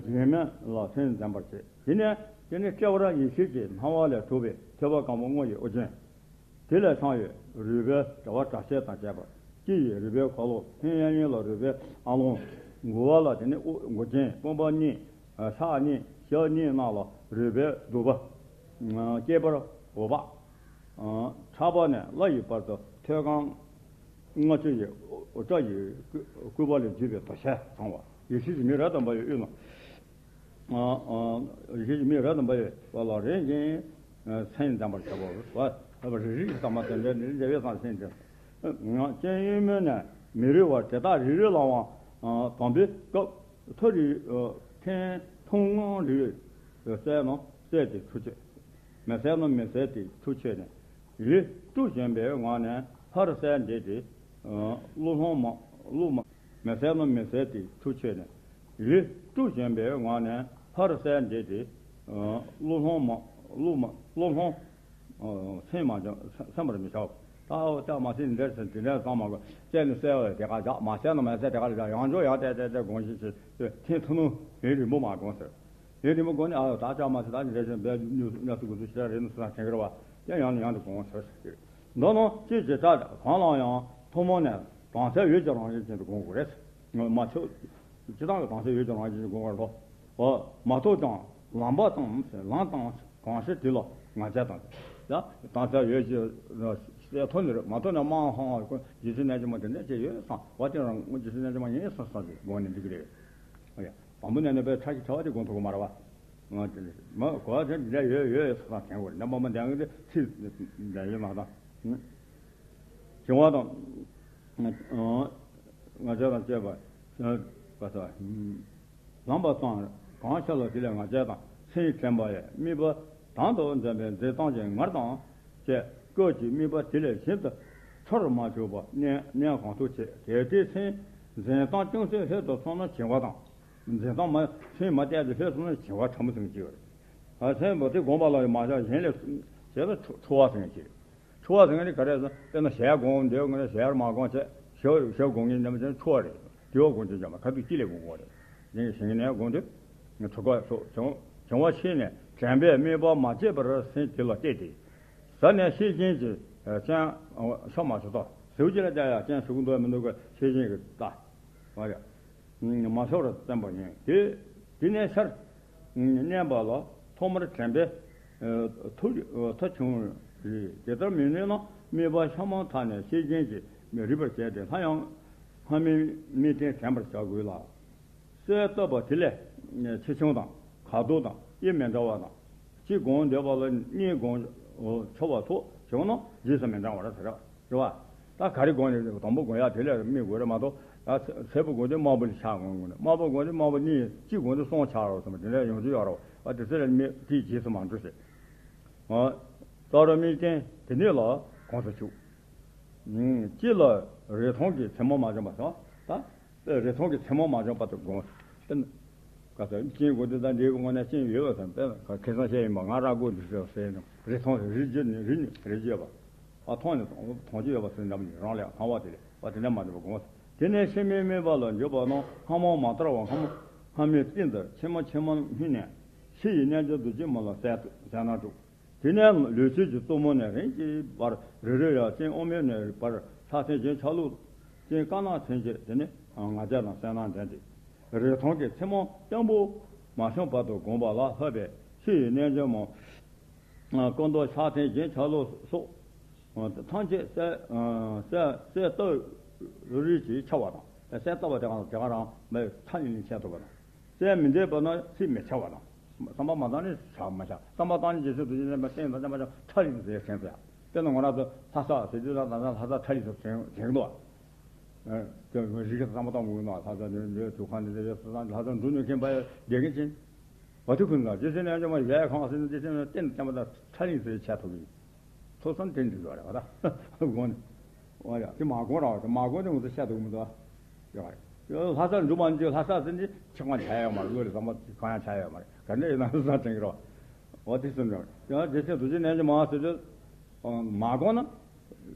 རྗེས་མ་ལ་སེམས་འཛིན་པར་བྱེད། དེ་ནས་དེ་ནི་སྤྲེའུར་ཡེ་ཤེས་ཀྱི་སྣང་བ་ལས་གྲུབ་པའི་ཐོད་པ་སྐམ་པོ་སྔོ་ཡི་དབུ་ཅན། དེ་ལས་ཚང་བའི་རུས་སྦལ་དྲ་བ་དྲ་ཤད་དང་བཅས་པ། དཀྱིལ་ཡི་རུས་སྦལ་ཁ་ལོ། ལྷན་གཡས་གཡོན་ལ་རུས་སྦལ་ཨ་ལོང་། མགུ་བ་ལ་དེ་ནི་དབུ་མགུ་ཅན་དཔུང་པ་གཉིས། ཕྱག་གཉིས་ཞབས་གཉིས་རྣམས་ལ་རུས་སྦལ་གདུག་པ། སྐེད་པར་འོད་དཔག་ཕྲག་པ་ནས་བརླ་ཡི་བར་དུ་ཐོད་རྐང་ལྔ་བཅུ་ཡི་སྐུ་སྐུད་པ་ལས་བརྒྱུད་པའི་དོ་ཤལ་ཚང་བ། ཡེ་ཤེས་ཀྱི་མིག་རབ་ཏུ་འབར་བའི་དབུས་ན། ཡེ་ཤེས་ཀྱི་མིག་རབ་ཏུ་འབར་བའི་དབུས་ལ་རིམ་བཞིན་སེམས་ལྡན་པར་བྱ་བ། རིག་རིག་དང་མ་དེ་འདྲའི་འདྲ་བའི་སེམས་ཅན། སྤྱན་གཡོན་མོ་ནས་མི་རིང་བར་དེ་དག་རེ་རེ་ལའང་དམ་པའི་སྐབས་མཐོ་རིས་ཐེངས་ཐུང་ངུ་རེ་གསལ་ན་གསལ་ཏེ་འཁྲུལ་ཆོད། མི་གསལ་ན་མི་གསལ་ཏེ་འཁྲུལ་ཆོད་ནས། ཡིད་དཀྲུགས་བཞིན་པའི་ངང་ནས་ལྷར་གསལ་འདེབས་ཏེ། བློ་སློང་མ་བློ་མ་མི་གསལ་ན་མི་གསལ་ཏེ་འཁྲུལ་ཆོད་ནས། ཡིད་དཀྲུགས་བཞིན་པའི་ངང་ནས་ལྷར་གསལ་འདེབས་ཏེ། བློ་སློང་མ་བློ་མ་བློ་སློང་སེམས་མ་བྱ་སེམས་པར་མི་བྱའོ། ད་ཨོ་ད་མ་སེམས་འདིར་ཟེར་དེ་འདྲ་བསམ་མ་དགོས། གསལ་ནི་གསལ་བ་དེ་ག་བཞག་མ་གསལ་ན་མ་གསལ་དེ་ག་ལ་བཞག་ཡང་འཇོག་ཡང་བལྟས་བལྟས་བལྟས་དགོངས་ཤིག་ཅེས་ཐེངས་ཐུང་ངུ་རེ་རེ་མོ་མ་དགོངས་ཟེར། དེ་རིང་པོ་དགོན་ནས་ཨ་ད་ལྕགས་མ་ཟེར་ད་ནི་རེ་བཞིན་པའི་ཉུ་ཉ་སུ་དགུ་སུ་ཞེ་དྲག་རེད་ནི་སུ་དང་དྲན་གི་རེད་བ། དེ་ཡང་ནས་ཡང་དུ་དགོངས་ཟེར་ཟེར་གི་རེད། མདོར་ན་ཅི་ཇི་ལྟར་གང་ལའང་ཡང་ཐུན་མོང་ནས་དྭངས་གསལ་འོད་ཀྱི་རང་བཞིན་ཅན་དུ་དགོངས་དགོས་རེད། མ་ཐུབ། སྤྱིར་བཏང་གི་དྭངས་གསལ་འོད་ཀྱི་རང་བཞིན་དུ་དགོངས་པར་ལོ། འོ་མ་ཐུབ་ཀྱང་ལམ་པ་དང་ལམ་དང་གང་ཞིག་དེ་ལ་ང་རྒྱལ་དང་། ཡ་དྭངས་གསལ་འོད་ཀྱི་གསལ་ཐོབ་ནི་རེད། མ་ཐུབ་ན་མ་ཧང་ཧང་རྒྱུ་མཚན་རྣལ་འབྱོར་མ་དེ་འདྲ་ཅིག་ཡོད་བསམ་བ་དེ་རང་རྒྱུ་མཚན་རྣལ་འབྱོར་མ་ཡིན་བསམ་བསམ་ཞིག་དགོངས་ནས་འགྲིག་གི་རེད། ཨ་ཡ། དང་པོ་ནས་ནི་པའི་ཕྲ་ཞིང་ཕྲ་བ་དེ་དགོངས་ཐུབ་ཀྱི་མ་རེད་བ། ང་དེ་ནི་མ་གོ་བ་དེ་འདྲ་ཡོད་ཡོད་ཡོད་ཟེར་དང་དྲན་དགོས་རེད། ནམ་པ་མ་ལྡན་གི་དེ་ཚིག་འདྲ་ཡོད་མ་དང་། བྱིང་བ་དང་། ང་རྒྱལ་དང་བཅས་པ། པ་ས། ལམ་པ་དང་གང་ཤར་ལ་དེ་ལས་ང་རྒྱལ་དང་སེམས་དྲན་པ་ཡི་དམིགས་པ་དང་དུ་འཛིན་པའི་འཛིན་སྟངས་ཀྱི་ངར་དང་བཅས་སྐབས་ཀྱི་དམིགས་པ་དེ་ལས་གཞན་དུ་འཕྲོར་མ་བཅུག་པ་གནད་གནད་གང་དུ་བྱེད། གལ་ཏེ་སེམས་འཛིན་སྟངས་ཅུང་ཟད་ལྷོད་དུ་སོང་ན་བྱིང་བ་དང་། འཛིན་སྟངས་མ་སེམས་མ་གཏད་དེ་ལྷོད་སོང་ན་བྱིང་བ་ཕྲ་མོ་ཟིན་གྱི་ཡོད་རེད། ཨ་སེམས་པ་དེ་སྒོམ་པ་ལ་མ་བཞག་གཞན་ལས་བྱེད་ལ་འཁྲུལ་བ་ཟིན་གྱི་རེད། འཁྲུལ་བ་ཟིན་གྱི་རེད་ག་རེ་ཟེར་དཔེར་ན་ཞལ་སྒོམ་འདོད་ངོ་ཞལ་མ་སྒོམ་བྱས་ཞལ་ཞལ་སྒོམ་ངེས་ཉམས་ཅན་འཁྲུལ་བ་རེད། དེ་བ་སྒོམ་དུས་ཀྱང་མ་ཁ་ཐུག་ཅི་ལས་སྒོམ་དགོས་རེད། ཡིན་ཞིང་ནས་སྒོམ་དུས་ཚུགས་ཀ་སོགས་བྱུང་བྱུང་བ་ཤེས་ནས་དྲན་པས་དམིགས་པ་མ་བརྗེད་པར་སེམས་དེ་ལ་གཏད་དེ། ཟ་ནས་ཤེས་བཞིན་གྱི་སྤྱན་ཤོར་མ་བྱུང་ཐོག་ཟེའུ་ཅི་ལ་བལྟ་ཡ་སྤྱན་ཟུག་འདུག་མི་འདུག་གི་ཤེས་བཞིན་གྱི་ལྟ་བ་རེད། མ་ཤོར་བར་བསྟན་པ་ཡིན། དེ་དེ་ནས་ཤར་མནན་པ་ལ་ཐོག་མར་དྲན་པས་མཐུ་མཐུ་བྱུང་རེད། དེ་ལྟར་མི་ནུས་ན་དམིགས་པ་ཤ་མང་དག་ནས་ཤེས་བཞིན་གྱིས་རིག་པར་བྱས་ཏེ་སླར་ཡང་སྔ་མའི་དམིགས་རྟེན་དྲན་པར་བྱ་དགོས་ལ། གསལ་བཏབ་པ་དེ་ལས་ཆེ་ཆུང་དང་ཁ་དོག་དང་དབྱིབས་མི་འདྲ་བ་དང་། གཅིག་སྒོམ་འདོད་པ་ལ་གཉིས་སྒོམ་ཆོག་པ་ཐོག་བྱུང་ན་རྗེས་སུ་མི་འབྲང་བ་རེད་ཟེར་བ། རེད་བ། ད་ག་རེ་དགོངས་ནས་དང་པོ་དགོངས་ཡག་དེ་ལས་དམིགས་དགོས་རེད་མ་གཏོགས། ད་སེར་པོ་དགོངས་དུས་དམར་པོ་ལ་ཆ་དགོངས་དགོས་ནས་དམར་པོ་དགོངས་དུས་དམར་པོ་གཉིས་གཅིག་དགོངས་དུས་གསུམ་ཆགས་རོགས་ཟེར་བ་དེ་འདྲ་ཡོང་རྒྱུ་ཡོད་རེད་བ། དེ་ཚེ་ལ་དམིགས་དེའི་རྗེས་སུ་མ་འགྲོ་ཟེར། ཨ། རྩ་བ་དམིགས་རྟེན་དེ་ནས་ལ་གོང་དུ་ཆུག་སྤྱི་ལ་རིགས་མཐོང་གི་མཚན་མ་མ་བྱུང་བ་དང་། ད་རིགས་མཐོང་གི་མཚན་མ་མ་བྱུང་བར་དུ་བསྒོམ། དཔེར་ན། ག་ཚོད་རྐྱེན་དགོས་འདོད་དང་འབྲས་བུ་དངོས་གནས་རྐྱེན་ཡོད་པ་དང་། དཔེར་ན་ཁ་སང་བཤད་ཡིན་པ། ང་ར་མགོ་འདི་ཟེར་ཟེར་ནས་རིགས་མཐོང་རིགས་རྒྱུད་ནི་རིགས་ནི་རིགས་རྒྱུད་པ། ཨ། མཐོང་ནས་མཐོང་རྒྱུ་ཡོད་པ་ཟེར་འདྲ་མི་རང་ལས་སྣང་བ་དེ་ལས་པ་དེ་འདྲ་མ་འདྲ་བ་བསྒོམ། དེ་ནས་ཕྱི་མའི་དམིགས་པ་ལ་འཇུག་པ་རྣམས་སྔ་མ་མ་དར་བ་སྔ་མ་སྔ་མའི་རྟིང་ལྟར་ཕྱི་མ་ཕྱི་མར་སྨིན་ནས་ཕྱི་ཡི་རྣལ་འབྱོར་རྡོ་རྗེ་མ་ལ་གསལ་གསལ་སྣང་སྤྲུགས། དེ་ནས་ལུས་ཆད་ཀྱི་གཙོ་མོ་ནས་རིམ་གྱིས་བར་རེ་རེ་ཡར་སྤྱན་དབུ་མའི་ནས་བར་ཕྱག་མཚན་གཞན་ཆ་ལུགས་ཅན་དཀར་ནག་མཚན་བཅས། དེ་ནས་ང་རྒྱལ་དང་གསལ་སྣང་ལྡན་ཏེ། རིགས་མཐོང་གི་མཚན་མ་བརྟན་པོ་མ་བྱུང་བར་དུ་བསྒོམ་པ་ལ་ལྷག་པའི་ཕྱི་ཡི་རྣལ་འབྱོར་མ། སྐུ་མདོག་ཕྱག་མཚན་རྒྱན་ཆ་ལུགས་སོགས་ཐམས་ཅད་གསལ་གསལ་གསལ་བཏབ་རིགས་ཀྱིས་ཁྱབ་པ་དང་། གསལ་བཏབ་པ་དེ་གང་དེ་ག་རང་མེད་ཁྲ་ལིང་ལིང་ཁྱད་ཐུབ་པ་དང་། གསལ་མི་འདེབས་པ་ན་ཚིག་མི་ཁྱབ་པ་དང་། བསམ་པ་མ་བཏང་ནས་བྱ་མ་བྱ། བསམ་པ་བཏང་ནས་རྗེས་སུ་འདུག་ཅེས་ནས་བསྟན་དང་བསྟན་པ་ཁྲ་ལིང་ཟེར་མཁན་ཟེར། དཔེར་ན་ང་རང་ཚོ་ལྷ་ས་ཟེར་དུས་ལ་ད་ལྟ་ལྷ་ས་ཁྲ་ལིང་ཟེར་དྲན་གྱི་འདུག་བ། ཨ། དེ་རིག་གི་བསམ་པ་བཏང་མི་འདུག་ན། ལྷ་ས་འདི་འདི་དུས་ཁང་འདི་འདི་ཡོད་ས་ལྷ་ས་འགྲོ་ནུས་མཁན་པ་བསྡད་མཁན་ཅན། བ་དུ་ཁུན་ལ་རྗེ་བཙུན་རྣལ་འབྱོར་མ་ཡལ་གང་ཟེར་ན། རྗེ་བཙུན་རྣལ་འབྱོར་མ་བསྟན་དང་བསྟན་པ་ཁྲ་ལིང་ཟེར་ཁྱད་ཐུབ་ཀྱི། ཐུགས་བསམ་དྲན་འགྲིག་ཡོད་རེད་བ། ད་དགོངས་ནས། འོ་ཡ། དེ་མ་དགོངས་ར་བ། དེ་མ་དགོངས་དེ་ང་ཚོ་བཤད་ཐུབ་མི་འདུག་ཡོད་རེད། ལྷ་སར་འགྲོ་མ་འཇུག་ལྷ་ས་ཟེར་ནས་ཆེ་གང་བྱ་ཡོད་མ་རེད། བློ་རེ་བསམ་པ་གང་ཡང་བྱ་ཡོད་མ་རེད། ག་འདྲ་ཡིན་ན་བསམ་དྲན་གྱི་རོགས། འོ་དེ་སུན་འགྲོ་ཡང་རྗེ་བཙུན་རྡོ་རྗེ་རྣལ་འབྱོར་མ་ཟེར་དུས། མ་དགོངས་ན་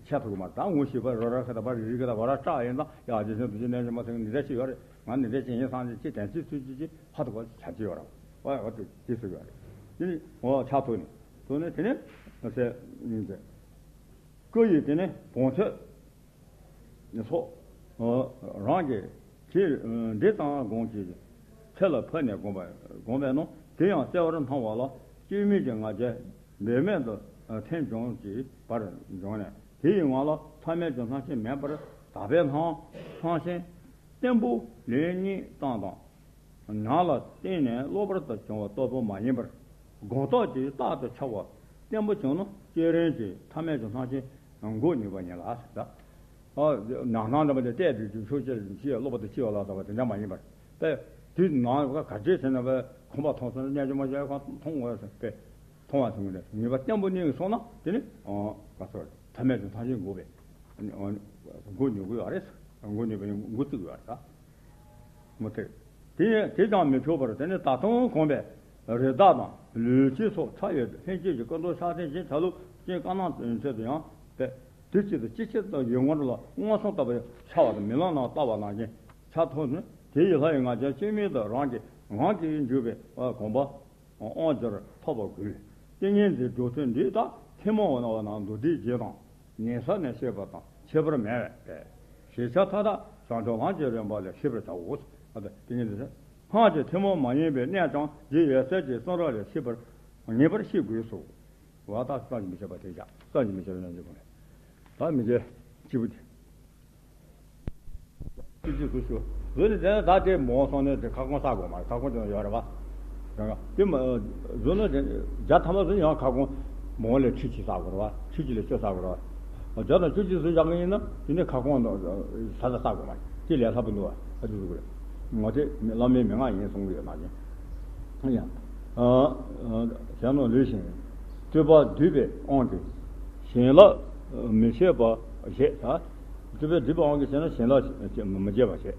ཁྱད་ཐུབ་ཀྱི་མ་རེད། ད་ངོ་ཤེས་པ་རོ་ར་ཁ་ད་པ་རི་རི་ཁ་ད་བ་ར་སྐྲག་ཡིན་ཙང་། ཡ་རྗེ་བཙུན་རྡོ་རྗེ་རྣལ་འབྱོར་མ་ཟེར་ནི་འདྲ་ཞིག་ཡོད་རེད། ང་ནི་འདྲ་ཞིག་ཡིན་བསམ་ཅིག་དྲན་ཤེས་ཚུལ་ཅིག་ཅིག་ཧ་ཐུག་པ་བྱ་རྒྱུ་ཡོད་རེད། ཨོ་ཡ། འོ་དེ་དེ་སུ་ཡོད་རེད། དེ་ནི་འོ་ཆགས་ཐུག་ནས། ཐུག་ནས་དེ་ནས་ཟེར་ཡིན་ཟེར། སྐུ་ཡི་དེ་ནས་བོང་ཚོད་སོགས་རང་གི་དེ་འདི་དང་སྒོམ་གྱི་ཚེ་ལ་ཕབ་ནས་བསྒོམ་པ་བསྒོམ་པས་ན། དེ་ཡང་གསལ་བར་སྣང་བ་ལ་སྐྱེ་མེད་ཀྱི་ང་རྒྱལ་འབད་མེད་དུ་ཐིམ་བྱུང་གི་བར་བྱུང་ནས། དེ་ཡི་ངང་ལ་ཐ་མལ་གྱི་སྣང་ཞེན་མེད་པར་དག་པའི་སྣང་སྣང་ཞེན་བརྟན་པོ་ལེགས་ཉེས་སྟངས་དང་། ནང་ལ་བརྟེན་ནས་གློ་བུར་དུ་བྱུང་བ་ལྟ་བུ་མ་ཡིན་པར། དགོངས་རྟོགས་ཀྱིས་རྟག་ཏུ་འཆར་བ་བརྟན་པོ་བྱུང་ན། སྐྱེ་རན་གྱི་ཐ་མལ་གྱི་སྣང་ཞེན་འགོག་ནུས་པ་ཉིད་ལ་ཟེར། ཨ། ནང་སྣང་འདྲ་མ་དེ་གཏད་དུ་ཆོས་ཅན་ཅི་ཡང་གློ་བུར་དུ་སྐྱེ་བ་ལ་སོགས་པ་དེ་འདྲ་མ་ཡིན་པར། དཔེ་དུས་ནང་ག་ག་ཅི་བྱས་ན་བས་ཁོམ་པ་མཐོང་སོང་ན། རྣལ་འབྱོར་མ་ཡལ་གང་མཐོང་བ་ཟེར། དཔེ་མཐོང་བ་དེ་ངོས་ནས་ངེས་པ་བརྟན་པོ་གནས་སོང་ན། དེ་ནི་ཨ་ག་ཚོད་ཐ་མལ་གྱི་སྣང་ཞེན་འགོག་པས། འགོག་ནུས་ཀྱི་ཡོད་རེད། འགོག་ནུས་པ་ཡིན། འགོག་ཐུབ་ཀྱི་ཡོད་རེད། མུ་མཐུད། དེ་དེ་ཀྱང་མི་ཆོག་པར། དེ་ནི་ད་དུང་གོམས་པས་རི་དྭགས་དང་ལུས་སྤྱི་སོགས་ཕྲ་བའི་ལྷན་སྐྱེས་ཀྱི་སྐུ་མདོག་ཕྱག་མཚན་གཞན་ཆ་ལུགས་ཅན་དཀར་ནག་ཚོད་དུ་ཡང་དཔེ་དུས་གཅིག་ཏུ་ཅི་ཕྱིར་དང་ཡུལ་ངོར་ལ་མངོན་སུམ་ལྟ་བུ་འཆར་བ་དང་། རྨི་ལམ་ན་ལྟ་བ་ནང་བཞིན་འཆར་ཐུབ་ནས། དེ་ཡི་ལྷ་ཡི་ང་རྒྱལ་སྐྱེ་མེད་དུ་རང་གི་ངང་གིས་འཇུག་པའི་གོམས་པ། དབང་བསྒྱུར་ཐོབ་པར་དགོས། ཏིང་ངེ་འཛིན་སྒྲུབ་ཚུལ་འདི་དག་ཐུན་མོང་བ་ན་མདོ་སྡེའི་རྒྱན་དང་ཉེ་ས་ནས་བཤད་པ་དང་ཁྱད་པར་མེད་པས། ཞེས་བྱ་མཐའ་དག་བྱང་ཆུབ་ལམ་གྱི་རིམ་པ་ལས་ཤེས་པར་བྱའོ། ཏིང་ངེ་འཛིན་སྔགས་ཀྱི་ཐུན་མོང་མ་ཡིན་པའི་གནད་ཀྱང་རྗེ་ཡབ་སྲས་ཀྱི་གསུང་རབ་ལས་ཤེས་པར་ངེས་པར་ཤེས་དགོས་སོ། བ་དག་བསམ་གྱིས་མི་ཁྱབ་པ་དེ་བཞག་བསམ་གྱིས་མི་ཁྱབ་པའི་རྣམ་འགྱུར་དགོངས་ནས། ད་མི་འགལ་གཅིག་པུ་དེ། ཅི་ཅི་ཟུ་ཞུ། ཟུ་ནི་དེ་ནས་ད་དེ་མོ་སོང་ནས་དེ་ཁ་སྐོང་བསགས་དགོས་མ་རེད། ཁ་སྐོང་ཅང་ཡོད་རེད་བ། རེད་བ། དེ་མ་ཟུ་ནི་དེ་བརྒྱ་ཐམ་པ་ཟུ་ཡང་ཁ་སྐོང་མོ་ལས་ཁྲི་གཅིག་བསགས་དགོས་རེད་བ། ཁྲི་གཅིག་ལས་བཅུ་བསགས་དགོས་རེད་བ། བརྒྱ་དང་བཅུ་གཅིག་ཟུ་བཞག་གི་ཡིན་ན་དེ་ནས་ཁ་སྐོང་དང་ས་ཆ་བསགས་དགོས་མ་རེད། དེ་ལས་སླ་པོ་འདུག་བ། ཨ་ཙི་ཟུ་དགོས་རེད། ངོ་དེ་བླ་མའི་མན་ངག་ཡིན་གསུང་གི་ཡོད་ན་ཅིང་། ཡང་། ཨ། ཨ། ཞལ་ནང་ལུས་ཤིང་། སྤྲུལ་པ་བསྡུས་པའི་དབང་གིས་བྱིན་རླབས་མི་བྱེད་པ་བྱེད། ད་སྤྲུལ་པ་བསྡུས་པའི་དབང་གིས་བྱིན་རླབས་མི་བྱེད་པ་བྱེད།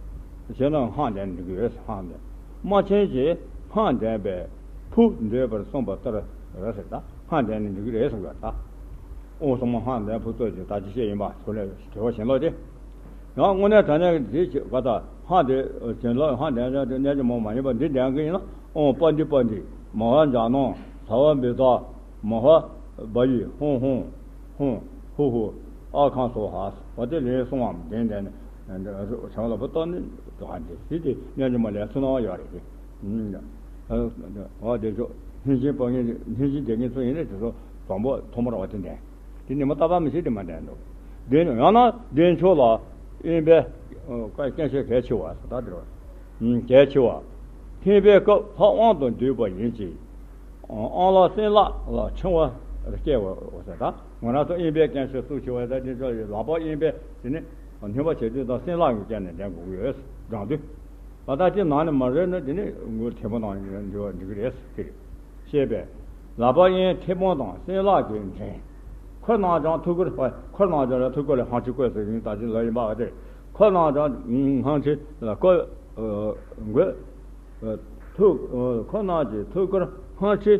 བྱས་ན་སྔགས་ལྡན་འགྲིག་གི་རེད། སྔགས་ལྡན། རྨ་ཆེན་གྱིས་སྔགས་ལྡན་པས་ཕུ་འདོད་པར་གསུངས་པ་ལྟར་རེད་ཟེར། ད་སྔགས་ལྡན་ནི་འགྲིག་གི་རེད་གསུངས་པ་ད། དབང་གསུམ་སྔགས་ལྡན་ཕུ་ཚོད་ཀྱི་ད་ཅི་བཤད་ཡིན་པ་ཚོ་ལས་དྲི་བ་བྱིན་རླབས་ཏེ། ཡང་དངོས་གནས་དྲང་གནས་ཀྱི་དེ་བྱེད་ག་ད་ཧ་དེ་བྱིན་རླབས་ཧ་དེ་ཡང་དེ་གནས་ཀྱི་མོ་མ་ཡིན་པ་འདི་ལྡན་གྱི་ཡིན་ན། ཨོང་པ་འདི་པ་འདི་མ་ཧ་འཇག་ནོ། ས་བ་འབི་ད་མ་ཧ་བ་ཡི་ཧོང་ཧོང་ཧོང་ཧུ་ཧུ་ཨ་ཁང་སོ་ཧ་བ་དེ་ལས་སོང་བའམ་ལྡན་ལྡན་ནི་བྱང་ལ་བུ་ཏོ་ནི་དོ་ཧ་འདི་སི་དེ་གནས་ཀྱི་མོ་ལས་ཚུར་སྣང་བ་ཡོད་རེད་དེ། ཨ་དེ་ཚོ་སྙིང་རྗེ་སྤོང་མཁན་སྙིང་རྗེ་ལྡན་མཁན་ཚོ་ཡིན་ན་དེ་ཚོ་དང་པོ་ཐོག་མར་བ་དེ་ལྡན། དེ་ཉི་མ་རྟག་པར་མི་ཤེས་དེ་མ་འདྲ་འདུག་དེ་ཡང་ན་བདེ་མཆོག་ལ་དབེན་པའི་སྐད་ཆ་གལ་ཆེ་བ་ད་དེ་རེད། གལ་ཆེ་བ། འཕེན་པའི་སྐབས་ལྷ་དབང་དུ་འདུས་པ་ཡིན་གྱི། ཨང་ལ་སྲིན་ལག་ལ་འཆིང་བ་སྐྱེ་བ་ཟེར། ད་ང་རང་ཚོ་དབེན་པའི་སྐད་ཆ་སུ་ཆེ་བ་ད་དེ་ཚོ་ལག་པ་དབེན་པའི་དེ་ནི་སྣོན་པ་བྱེད་དུས་དང་སྲིན་ལག་གི་སྐྱེ་ནས་འདྲེན་དགོས་ཀྱི་ཡོད་དྲང་དུས། ད་ལྟ་ཅི་ནང་ནས་མ་རེད་ན་དེ་ནི་ངོས་ཐལ་མོ་དང་འབྲེལ་བ་འགྲིག་གི་རེད་ཟེར། ཅེས་པས། ལག་པ་དབེན་ཐལ་མོ་དང་སྲིན་ལག་གི་འདྲེན། ཁོ་རྣམས་ཀྱང་ཐུགས་ཁུར། ཁོ་རྣམས་ཀྱང་ལ་ཐུགས་ཁུར་ལ་ཧང་ཆི་བཀོད་ཟེར་ཡིན། ད་ཅི་ལ་ཡིན་པ་དེ། ཁོ་རྣམས་ཀྱང་ཧང་ཆི་ལ་བཀོད། འགོད། ཐུགས། ཁོ་རྣམས་ཀྱི་ཐུགས་ཁུར་ཧང་ཆི་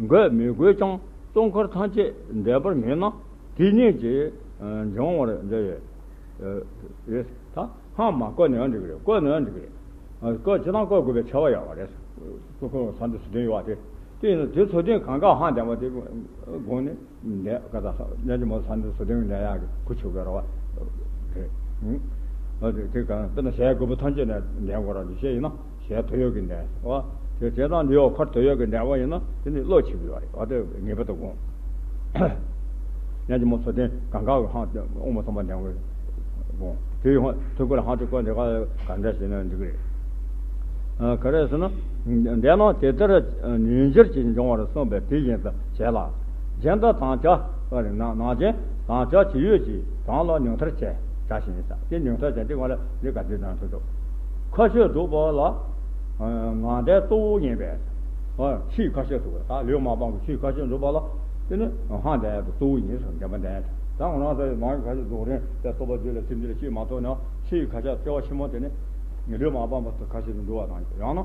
འགོད་མི་དགོས་ཀྱང་། གཙོ་འཁོར་ཐམས་ཅད་འདས་པར་ངེས་ན། དེ་ཉིད་ཀྱིས་འབྱུང་བར་འགྱུར་ཡོད། ཡོད། ད་ཧང་མ་བཀོད་ནའང་འགྲིག་གི་རེད། བཀོད་ནའང་འགྲིག་གི་རེད། བཀོད་ཅི་ཐང་བཀོད་དགོས་པའི་ཆེ་བ་ཡོད་པ་རེད། ཁོ་ཁོ་ས་འདི་སུ་དོན་ཡོད་པ་དེ། དེ་ཡིན་ན་དེ་ཚོ་དོན་གང་ག་ཧང་ལྡན་པ་དེ་དགོངས་ནས། འདས་ག་ད་ས་ཉན་གྱི་མོ་ས་འདི་སུ་དོན་འདས་ཡག་གི་གུ་ཆུ་གི་རོ་བ་རེད། ཨ་དེ་དེ་གང་དཔེར་ན་ཞལ་དགུ་པོ་ཐམས་ཅད་ནས་འདས་དགོས་ར་འདི་བཤད་ཡིན་ན། ཞལ་དོན་ཡོད་ཀྱི་འདས་བ། དེ་བྱས་ཙང་འདི་ཡོད་འཁོར་དོན་ཡོད་ཀྱི་འདས་བ་ཡིན་ན་དེ་ནི་བློ་ཆེ་བ་རེད་བ། དེ་ངེས་པར་དུ་དགོངས། ཉན་གྱི་མོ་ཚོ་དེ་གང་ག་གི་ཧང་དབུ་མ་ཐོག་མ་འདས་དགོས་དགོངས། དེ་ཡོད་ཐུགས་ཁུར་ལ་ཧང་དུ་བཀོད་འདི་ག་ག་འདྲ་བྱས་ན་འགྲིག་གི་རེད། ཨ་ག་རེ་ཟེར་ན། འདས་ན་དེ་ལྟར་ཉིན་བཞིར་གྱིས་འབྱུང་བར་གསུངས་པས་དེ་བཞིན་དུ་བྱས་ལ། སྦྱིན་བདག་དམ་བཅའ། ནང་བཞིན་དམ་བཅའ་ཇི་ཡོད་ཀྱིས་གང་ལ་ཉུང་མཐར་བྱས། བྱ་ཞིང་ས་དེ་ཉུང་མཐར་བྱས་དེ་ང་ལ་ལས་ཀ་དེ་དང་ཐུག་ཐུབ། ཁ་ཤོད་སྒྲུབ་པ་ལ། ངག་འདས་གཙོ་བོ་ཡིན་པས། ཕྱིའི་ཁ་ཤོད་སྒྲུབ་པ་ད་ལུས་མ་སྤངས་པའི་ཕྱིའི་ཁ་ཤོད་སྒྲུབ་པ་ལ། དེ་ནི་ཧང་འདས་གཙོ་བོ་ཡིན་ཟེར་འདས་མ་འདས། ད་ང་རང་ཚོ་ནང་གི་ཁ་ཤོད་རྫོགས་རིམ་དེ་སོགས་པ་རྒྱུད་ལ་ཚིག་འདི་ལ་ཤེས་མ་ཐུབ་ན་ཕྱིའི་ཁ་ཤོད་ལྕི་བ་ཆེན་མོ་དེ་ནི་ལུས་མ་སྤངས་པ་ཁ་ཤོད་དུ་འགྲོ་བ་དང་ཡང་ན།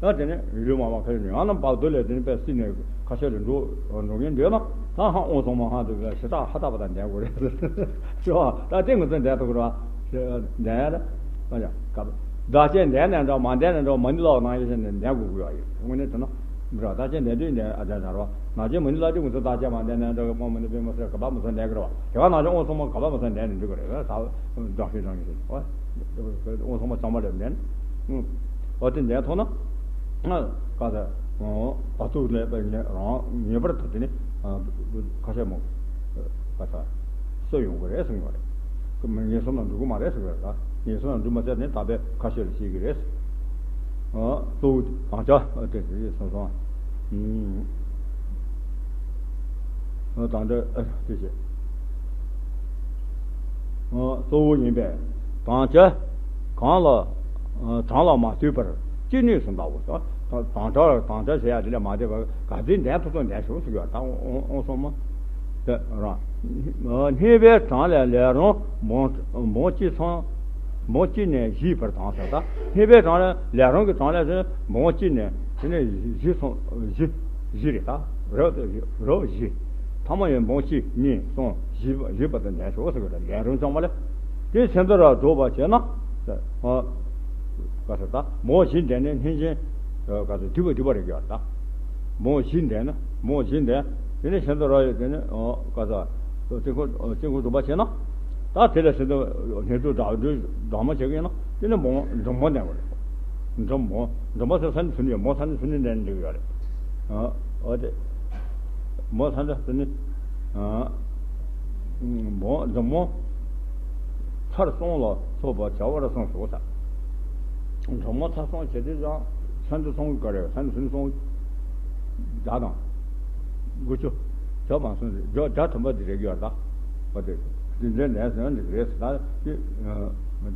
ཡང་དེ་ནས་ལུས་མ་སྤངས་ཁ་ཤོད་ཡང་ན་བར་དོ་ལས་དེ་ནི་དཔེ་སྲིད་ནས་ཁ་ཤོད་ལས་འགྲོ་འགྲོ་མཁན་འདོད་ན་ད་ཧང་དབང་སོང་མ་ཧང་དུ་ཞེ་དྲག་ཧ་ཐག་པ་དང་འདས་དགོས་རེད། ཤོ་ད་དེ་ངོས་འཛིན་འདས་ཐུབ་ར། འདས་ཡ་ད་ཡ་ད་བདག་ཅག་འདས་ནས་འདྲ་མ་འདས་ནས་འདྲ་མ་ཎི་ལོག་ནང་ཡོད་ཟེར་ནས་འདས་དགོས་ཀྱི་ཡོད་ཡིན། དངོས་གནས་དྲང་ན་འདྲ་བདག་ཅག་འདས་དུས་འདས་ཨ་འདས་ན་རོ་ནང་ཆེན་མ་ཎི་ལོག་དུས་ངོས་འཛིན་བདག་ཅག་མ་འདས་ནས་འདྲ་གི་དབང་མ་ཎི་པའི་མ་ཟེར་ག་པ་མ་ཟེར་འདས་ཀྱི་རེད་བ། དེ་ག་ནང་ཆེན་དབང་སོང་མ་ག་པ་མ་ཟེར་འདས་ནས་འགྲིག་གི་རེད། ད་བདག་ཤེས་དྲང་གི་ཟེར་བ། དབང་སོང་མ་གཙང་མ་ལས་འདས་ནས། འོ་དེ་འདས་ཐོག་ན། ང་ག་ས་བ་ཐུག་ལས་པའི་ཉེ་རང་ངེས་པར་དུ་དེ་ནི་ཁ་ཤས་མོ་ག་ས་སུ་ཡོང་གི་རེད་གསུངས་ཡོད་རེད། ངེས་སོང་ན་འགྲུབ་གི་མ་རེད་གསུངས་ཡོད་རེད། ངེས་སོང་ན་འགྲུབ་མ་ཚར་ནས་ད་པའི་ཁ་ཤས་ལ་ཤེས་ཀྱི་རེད། གཙོ་བོ་དང་ཆ་དེ་དེ་སོང་སོང་། དང་འདྲ་དེ་བྱས། གཙོ་བོ་ཡིན་པས་དང་ཆ་གང་ལ་གྲངས་ལ་མ་ལྟོས་པར་ཅི་ནུས་སུ་འདའོ། དང་ཆ་དང་ཆ་བྱེད་ཡ་དེ་ལས་མ་འདས་པར་ག་ཚོད་འདས་ཐུབ་ཐུབ་འདས་ཤོག་ཟེར་གྱི་ཡོད། ད་འོང་སོང་མ་དེ་རང་། སྙེད་པའི་གྲངས་ལས་ལས་རུང་འབུམ་འབུམ་གཅིག་ཚང་། འབུམ་གཅིག་ནས་བཞིའི་བར་དང་ཟེར། ད་སྙེད་པའི་གྲངས་ལས་ལས་རུང་གི་གྲངས་ལས་ཟེར་འབུམ་གཅིག་ནས་དེ་ནས་བཞི་སོང་བཞི་བཞི་རེད། ད་རོ་རོ་བཞི། ཐ་མ་ཡང་འབུམ་གཅིག་གཉིས་གསུམ་བཞི་བཞི་བར་དུ་འདས་ཤོག་ཟེར་གྱི་རེད། ལས་རུང་བྱུང་བ་ལས་དེ་ཚེ་འདི་ར་སྒྲུབ་པ་བྱས་ན། ཨ་ག་ཟེར་ད་འབུམ་བཞི་འདས་ནས་སྙིང་རྗེ་ག་ཟེར་སྡིག་པ་སྡིག་པ་རེད་ཀྱི་ཡོད་ད། འབུམ་བཞི་འདས་ན་འབུམ་བཞི་འདས། དེ་ནས་ཤིན་ཏུ་ར་ཡོད་དེ་ནས་ག་ཟེར་དཀྱིལ་འཁོར་དཀྱིལ་འཁོར་སྒྲུབ་པ་བྱས་ན། ད་དེ་ལས་ཤིན་ཏུ་སྙིང་རྗེ་དྲག་འགྲོ་སྒྲོལ་མ་བྱེད་ཀྱི་ཡིན་ན་དེ་ནས་འབུམ་འབྲིང་པོ་འདས་པ་རེད། འབྲིང་པོ་འབྲིང་པོ་ཟེར་ས་ནི་ཚུལ་ནི་འབུམ་ས་ནི་ཚུལ་ནི་འདས་ནས་འགྲིག་ཡོད་རེད། འོ་དེ་འབུམ་ས་ནི་ཚུལ་ནི་འབུམ་འབྲིང་པོ། ཚར་གསུམ་ལ་སོགས་པ་བྱ་བར་གསུངས་སོ། ད་འབྲིང་པོ་ཚར་གསུམ་བྱེད་དུས་ཀྱང་ས་འདི་གསུམ་ག་རེ་ས་འདི་ཚུན་གསུམ་བརྒྱ་དང་དགུ་བཅུ་བྱ་བ་གསུམ་རེད། བརྒྱ་བརྒྱ་ཐམ་པ་འདི་རེད་ཀྱི་ཡོད་ད། འོ་དེ་འདི་འདྲའི་ནས་ཟེར་ན་འདི་རེད་ཟེར་ད་དེ་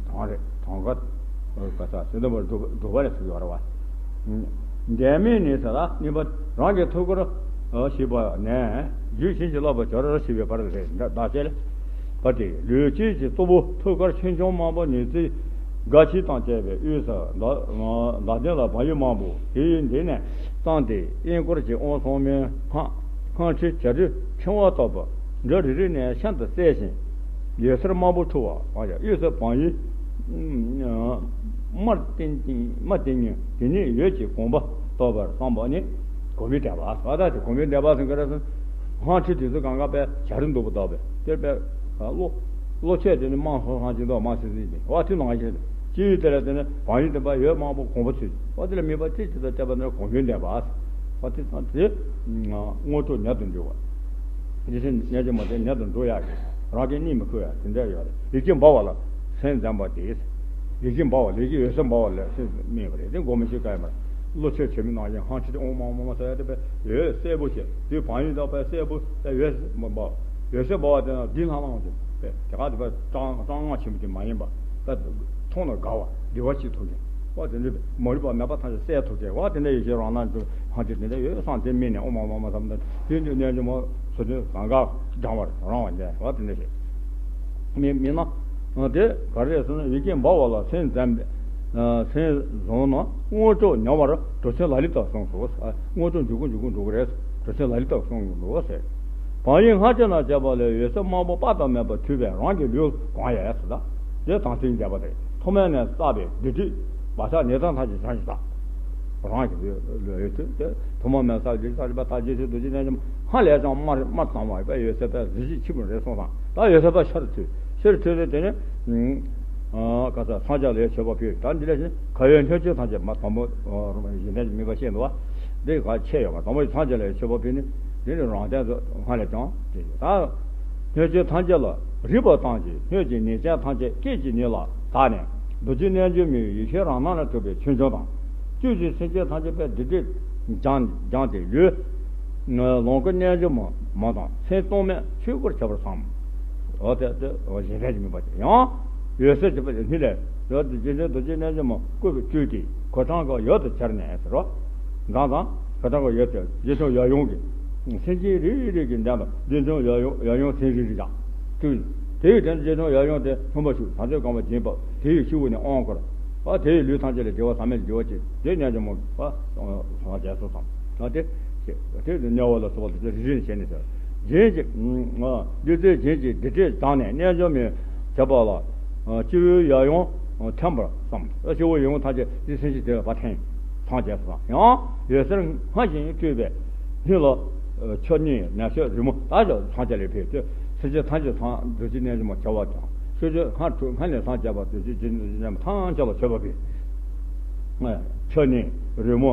གྲངས་རེད། གྲངས་ཀ་ག་ས་ཟེར་འདི་བར་སྒྲུབ་སྒྲུབ་པ་རེད་ཟེར་གྱི་ཡོད་རེད་བ། འདས་མའི་གནས་ས་ལ་གཉིས་པ་རང་གི་ཐུགས་ཁུར་ཞེས་པ་ནས་རྒྱུད་བྱིན་གྱིས་བརླབ་པར་གྱུར་ཞེས་པའི་བར་རེད། བདག་ཅག་ལ་བར་དེ་ལུས་དཀྱིལ་གྱི་གཙོ་བོ་ཐུགས་ཀར་ཆོས་འབྱུང་མང་པོ་ཉི་ཚེ་དགའ་འཁྱིལ་དང་བཅས་པའི་དབུས་སུ་བདག་བདག་ལྡན་ལ་བག་ཡོད་མང་པོ་དེའི་མདུན་ནས་བརྩམས་ཏེ་དབྱིན་སྐོར་གྱི་དབང་སོང་མའི་སྔགས་སྔགས་ཁྲིད་བྱ་རུ་ཕྲེང་བ་ལྟ་བུ་འབྲུ་རེ་རེ་ནས་ཤིན་ཏུ་གསལ་ཞིང་ཡོད་ཚད་དམར་པོ་འཁྲུ་བ། དབུས་སུ་བག་ཡོད་དམར་ཏིང་ཏིང་དམར་ཏིང་ངེ་དེ་ཉིད་འོད་ཀྱི་གོང་བུ་ལྟ་བུར་བསམ་པ་ནི་གོང་བུའི་འདས་པ། ཨ་ད་དེ་གོང་བུའི་འདས་པ་ཟེར་ག་རེ་ཟེར། སྔགས་ཁྲིད་དེ་ཚོ་གང་ག་པའི་བྱ་རུ་འདུག་པ་ལྟ་བུ་དེར་པའི་བློ་བློ་ཆོས་དེ་ནི་མང་སོང་སང་ཅི་འདུག་མ་སྲིད་སྲིད་ཅིང་བ་དེ་ནང་བཞིན་དུ་སྤྱི་ཡུལ་དེ་ལ་དེ་ནི་བག་ཡོད་དེ་པ་ཡོད་མང་པོ་གོང་བུ་ཚུད་བ་དེ་ལ་དམིགས་པ་ཅི་ཅི་ལྟར་བལྟས་པ་ནི་གོང་བུའི་འདས་པ། བ་དེ་དང་དེ་དངོས་གྲུབ་མྱུར་དུ་འབྱུང་བ། དེ་བཞིན་ཉེར་གཅིག་མ་དེ་མྱུར་དུ་འགྲུབ་ཡག་གི་རང་གི་གཉིད་མི་ཁུག་ཡག་དེ་འདྲ་ཡོད་རེད། ལེགས་བྱས་འབར་བ་ལ་སེམས་འཛིན་པ་དེས། ལེགས་བྱས་འབར་བ་ལེགས་བྱས་འོད་གསལ་འབར་བ་ལ་སེམས་སྨིན་པ་རེད། དེ་མགོ་མི་ཤེས་ཀ་ཡིན་པར་བློ་ཆོས་བྱེད་མི་ནང་བཞིན་ཧང་ཆི་དེ་ཨོང་མ་མ་མ་ཟེར་ཡ་དེ་པས་འོད་གསལ་པོ་བྱས་དེ་བག་ཡོད་དག་པས་གསལ་པོ་དེ་འོད་མ་འབར་འོད་གསལ་འབར་བ་དེ་ན་འདི་ལྷང་ལྷང་དེ་པས་དེ་ག་དེ་པས་གྲང་གྲང་ངར་ཆེན་པོ་དེ་མ་ཡིན་པ་ད་མཐོང་ན་དགའ་བ་བདེ་བ་ཅིག་ཐོབ་ཀྱང་། བ་དེ་འདྲའི་མ་རིག་པ་མེད་པ་ཐམས་ཅད་བསལ་ཐུབ་སྟེ། བ་དེ་འདྲ་ཡེ་ཤེས་རང་སྣང་དུ་ཧང་ཅིག་དེ་འདྲ་ཡོད་བསམ་དེ་དམིགས་ནས་ཨོ་མ་མ་མ་བསམ་དུས་དེ་འདྲའི་རྣལ་འབྱོར་མ་ཚུལ་ཁྲིམས་གང་ག་བགྲང་བར་རང་བ་འདས་བ་དེ་འདྲ་ཞིག་མི་མི་སྣ་དེ་ག་རེ་ཟེར་ན། ཡིད་ཀྱིས་འབད་བ་ལ་སེམས་འཛིན་པས། སེམས་བཟུང་ན་དངོས་གྲུབ་མྱོང་བར་གྲུབ་ཆེན་ལ་ལུས་དག་གསུངས་སོ། དངོས་གྲུབ་འཇུག་གི་འཇུག་གི་འགྲོ་གི་རེད། གྲུབ་ཆེན་ལ་ལུས་དག་གསུངས་འདུག་ཟེར། བག་ཡོད་སྔ་ཕྱི་ན་བྱས་པ་ལས། འོད་གསལ་དམར་པོ་དཔག་ཏུ་མེད་པ་འཕྲོས་པས་རང་གི་ལུས་གང་ཡལ་ཟེར། ད་དེ་དམ་ཚིག་འདས་པ་དེ་ཐོག་མེད་ནས་བསགས་པའི་སྡིག་སྒྲིབ་བག་ཆགས་ནད་གདོན་ཐམས་ཅད་བྱང་ཞིང་དག་རང་གི་ལུས་ལུས་ཐུབ་སྟེ། ཐོག་མ་མེད་ས་ལུས་ས་རིག་པ་དག་རྗེས་སུ་རྡོ་རྗེ་རྣལ་འབྱོར་མ་ཧ་ལས་ཀྱང་དམར་དམར་དྭངས་མ་ཡོད་པས་འོད་གསལ་དཔལ་གཟི་བརྗིད་ཆེན་པོ་རེད་གསུངས་སམ། ད་འོད་གསལ་དཔལ་ཤར་ཐུབ། ཤར་ཐུབ་སྟེ་དེ་ནས་ཨ་ག་ས་སངས་རྒྱས་ལ་མཆོད་པ་ཕུལ། ད་འདི་ལས་ཤིན་ག་ཡོད་སྣོད་བཅུད་ཐམས་ཅད་མ་དང་པོ་གཞན་ལྡན་གྱི་དམིགས་པ་བཤད་འདུག་བ། འདི་ག་ཆད་ཡོད་པ། དང་པོ་སངས་རྒྱས་ལ་མཆོད་པ་ཕུལ་ནས་འདི་ནི་རང་སྟེང་དུ་སྔར་ལས་ཀྱང་དེ་ད་སྣོད་བཅུད་ཐམས་ཅད་ལ་རེག་པ་ཙམ་གྱིས་སྣོད་ཀྱི་ནད་ཅན་ཐམས་ཅད་སྐད་ཀྱིས་ནད་ལ་དག་ནས་རྡོ་རྗེ་རྣལ་འབྱོར་མའི་ཡེ་ཤེས་རང་སྣང་ལ་གྲུབ་པའི་ཆོས་འབྱུང་དང་། བཅུད་ཀྱི་སེམས་ཅན་ཐམས་ཅད་པའི་སྡིག་སྒྲིབ་སྦྱངས་སྦྱངས་ཏེ་ལུས་ལོངས་སྐུ་རྣལ་འབྱོར་མ་མ་དང་སེམས་སྟོང་མེད་ཆོས་སྐུར་ཁྱབ་པར་བསམ། འོ་དེ་དེ་འོ་གཞན་ལྡན་གྱི་དམིགས་པ་དེ་ཡང་འོད་གསལ་གྱི་སྣོད་ལས་རོ་དེ་རྗེ་བཙུན་རྡོ་རྗེ་རྣལ་འབྱོར་མ་སྐུ་གི་བཅུད་དེ་ཕོ་བྲང་གི་འོག་ཏུ་གྱུར་ནས་ཟེར་རོ། མདང་དང་ཕོ་བྲང་གི་འོག་ཏུ་རྗེ་བཙུན་ཡབ་ཡུམ་གྱིས་སེམས་ཅན་རེ་རེ་གི་མདུན་དུ་རྗེ་བཙུན་ཡབ་ཡུམ་ཡབ་ཡུམ་སེམས་རེ་རེ་བཞག་བཅུག་ནས། དེ་ཡི་དོན་དུ་རྗེ་བཙུན་ཡབ་ཡུམ་དེ་ལྷུན་པོ་ཞུགས་དང་ཚོད་གང་བ་སྦྱིན་པ་དེ་ཡི་ཤུགས་ནས་དབང་བསྐུར། ཨ་དེ་ཡི་ལུས་ཐམས་ཅད་ལ་བདེ་བ་ཟག་མེད་ཀྱི་བདེ་བ་ཅན་དེ་རྣལ་འབྱོར་མ་བ་སངས་རྒྱས་སོ་བསམ། ད་དེ་དེ་དེ་དམྱལ་བ་ལ་སོགས་པ་དེ་ཚོ་རེ་རེ་བྱས་ནས་ཟེར། སྦྱིན་གྱི་བདུད་རྩིའི་སྦྱིན་གྱི་སྡིག་སྒྲིབ་སྦྱངས་ནས་རྣལ་འབྱོར་མའི་བྱེད་པ་ལ་སྤྱི་བོའི་ཡབ་ཡུམ་འཐེན་པར་བསམ། སྤྱི་བོའི་ཡབ་ཡུམ་ཐམས་ཅད་དེ་སེམས་ཅན་དེ་ལ་བ་འཐེན། སངས་རྒྱས་སོ་བསམ། ཡང་འོད་ཟེར་སྔར་བཞིན་སྤྲོས་པས་སྔོན་ལ་མཆོད་ནས་ནད་གཅོད་རེག་མུ་དག་ཀྱང་སངས་རྒྱས་ལ་ཕུལ་ཏེ། སེམས་ཅན་ཐམས་ཅད་སངས་རྡོ་རྗེ་རྣལ་འབྱོར་མ་བྱ་བ་དང་། ཆོས་སྤྱོད་སྔར་ཐུག་སྔར་ནས་སངས་རྒྱས་པ་རྡོ་རྗེ་རྗེ་རྣལ་འབྱོར་མ་ཐམས་ཅད་ལ་མཆོད་པ་ཕུལ། མཆོད་ནས་རེག་མུ་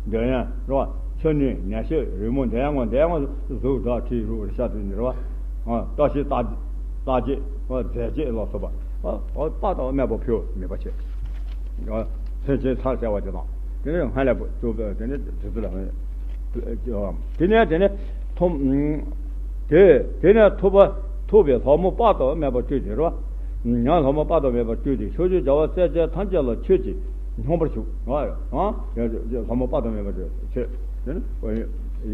འདོད་ཡོན་རེད་བ། མཆོད་ནས་ནད་གཅོད་རེག་མུ་འདོད་ཡོན་དངོས་འདོད་ཡོན་གཟུགས་སྒྲ་དྲི་རོ་རེག་བྱ་དེ་ནི་རེད་བ། བཀྲ་ཤིས་རྟགས་རྟགས་བརྒྱད་རྫས་བརྒྱད་ལ་སོགས་པ་དཔག་ཏུ་མེད་པ་ཕུལ་ནུས་པ་བྱེད། སེམས་ཅན་ཚར་བྱ་བ་དེ་དང་། དེ་ནས་སྔར་ལས་བུ་བཅུ་པའི་དེ་ནས་དེ་ཚོ་ལ། དེ་ནས་དེ་ནས་ཐོབ། དེ་དེ་ནས་ཐོབ་པ་ཐོབ་པའི་ལྷ་མོ་དཔག་ཏུ་མེད་པ་སྤྲུལ་ཏེ་རོ། ཡང་ལྷ་མོ་དཔག་ཏུ་མེད་པ་སྤྲུལ་ཏེ་ཕྱོགས་བཅུའི་རྒྱལ་བ་སྲས་བཅས་ཐམས་ཅད་ལ་ཆོས་ཀྱི་སྙོམས་པར་ཞུགས། ལྷ་མོ་དཔག་ཏུ་མེད་པ་སྤྲུལ་ཏེ་ཆོས་དེ་ནས་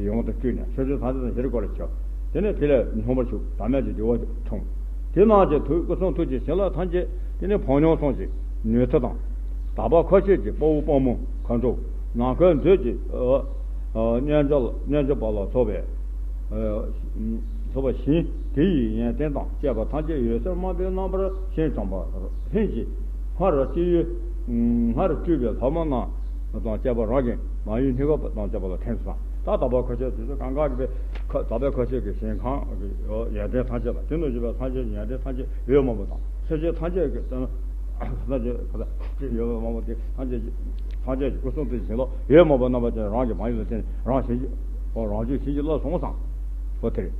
ཡོངས་སུ་སྤྲུལ་ནས་ཕྱོགས་བཅུའི་ཐམས་ཅད་དང་ཞི་བའི་སྒོ་ལ་ཆོས། དེ་ནས་དེ་ལ་སྙོམས་པར་ཞུགས་ཟག་མེད་ཀྱི་བདེ་བ་འཁྲུངས། དེ་རྣམས་ཀྱི་ཐུགས་སྐུ་གསུང་ཐུགས་ཀྱི་བྱིན་རླབས་ཐམས་ཅད་དེ་ནི་བང་མྱོང་གསུམ་གྱི་ནུས་མཐུ་དང་། དག་པ་མཁའ་སྤྱོད་ཀྱི་དཔའ་བོ་དཔའ་མོ་མཁའ་འགྲོ། ནམ་མཁའི་མཛོད་ཀྱི་རྣལ་འབྱོར་རྣལ་འབྱོར་པ་ལ་སོགས་པའི་སོགས་པ་བཞིན་དེ་ཡི་ཡོན་ཏན་དང་བཅས་པ་ཐམས་ཅད་འོད་ཟེར་དམར་པོའི་རྣམ་པར་ཤིན་ཏུ་དྲངས་པ་ལྷན་ཅིག་སྔར་སྤྱི་ཡུལ་སྔར་སྤྲུལ་པའི་ལྷ་མོ་རྣམས་དང་བཅས་པ་རང་གི་མ་ཡུལ་སྙིང་པོ་དང་བཅས་པ་ལ་ཐིམ་སོང་། ད་དག་པ་མཁའ་སྤྱོད་དེ་ཚོ་གང་ག་གི་དག་པའི་མཁའ་སྤྱོད་ཀྱི་ཞིང་ཁམས་ཀྱི་ཡོན་ཏན་ཐམས་ཅད་ལ་དེ་ནས་བྱུང་བའི་སངས་རྒྱས་ཀྱི་ཡོན་ཏན་ཐམས་ཅད་འོད་དམར་པོ་དང་སེམས་ཅན་ཐམས་ཅད་ཀྱི་སེམས་ཐམས་ཅད་ཀྱི་འོད་དམར་པོ་དེ་ཐམས་ཅད་ཀྱི་ཐམས་ཅད་ཀྱི་སྐུ་གསུང་ཐུགས་ཀྱི་བྱིན་རླབས་འོད་དམར་པོ་རྣམ་པ་ཅན་རང་གི་མ་ཡུལ་ལ་བརྟེན་རང་བཞིན་གྱིས་རང་བྱུང་བྱིན་གྱིས་བརླབས་སོང་བསམ། འོ་དེ་རེད།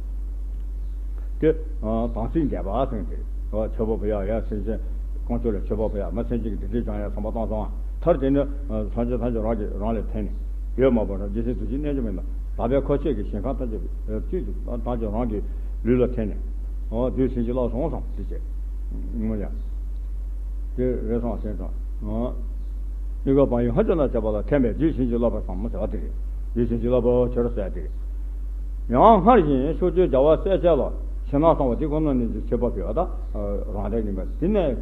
དེ་དམ་ཚིག་འདས་པ་ཟེར་དེ་རེད། མཆོད་པ་ཕུལ་ཡ་ཡ་སེམས་ཅན་དཀོན་མཆོག་ལ་མཆོད་པ་ཕུལ་ཡ་མ་སེམས་ཅན་གྱི་སྡིག་སྒྲིབ་སྦྱང་ཡ་བསམ་པ་བཏང་སོང་བ། མཐར་དེ་ནི་སངས་རྒྱས་ཐམས་ཅད་རང་གི་རང་ལ་ཐིམ་ནས། འོད་དམར་པོ་རང་རྒྱལ་སྲས་རྡོ་རྗེ་རྣལ་འབྱོར་མའི་ནང་དག་པའི་མཁའ་སྤྱོད་ཀྱི་ཞིང་ཁམས་ཐམས་ཅད་བཅུད་དུ་ཐམས་ཅད་རང་གི་ལུས་ལ་ཐིམ་ནས། འོ་དེ་བྱིན་གྱིས་བརླབས་སོང་བསམ་དེ་བྱས། ངོ་ཡ། དེ་རེ་སོང་ཞེས་དང་། ཨ། སྙིང་ག་བག་ཡོད་སྔ་ཕྱི་ན་བྱས་པ་ལ་ཐིམ་པས་རྗེས་བྱིན་གྱིས་བརླབས་པར་བསམ་མོ་བྱ་བ་དེ་རེད། རྗེས་བྱིན་གྱིས་བརླབས་པར་གྱུར་ཟེར་དེ་རེད། ཡང་སྔར་བཞིན་ཕྱོགས་བཅུའི་རྒྱལ་བ་སྲས་བཅས་ལ་ཕྱི་ནང་གསང་བ་དེ་ཁོ་ན་ནི་མཆོད་པ་ཕུལ་བ་དང་རང་དང་ཉིད་པ་དེ་ནས།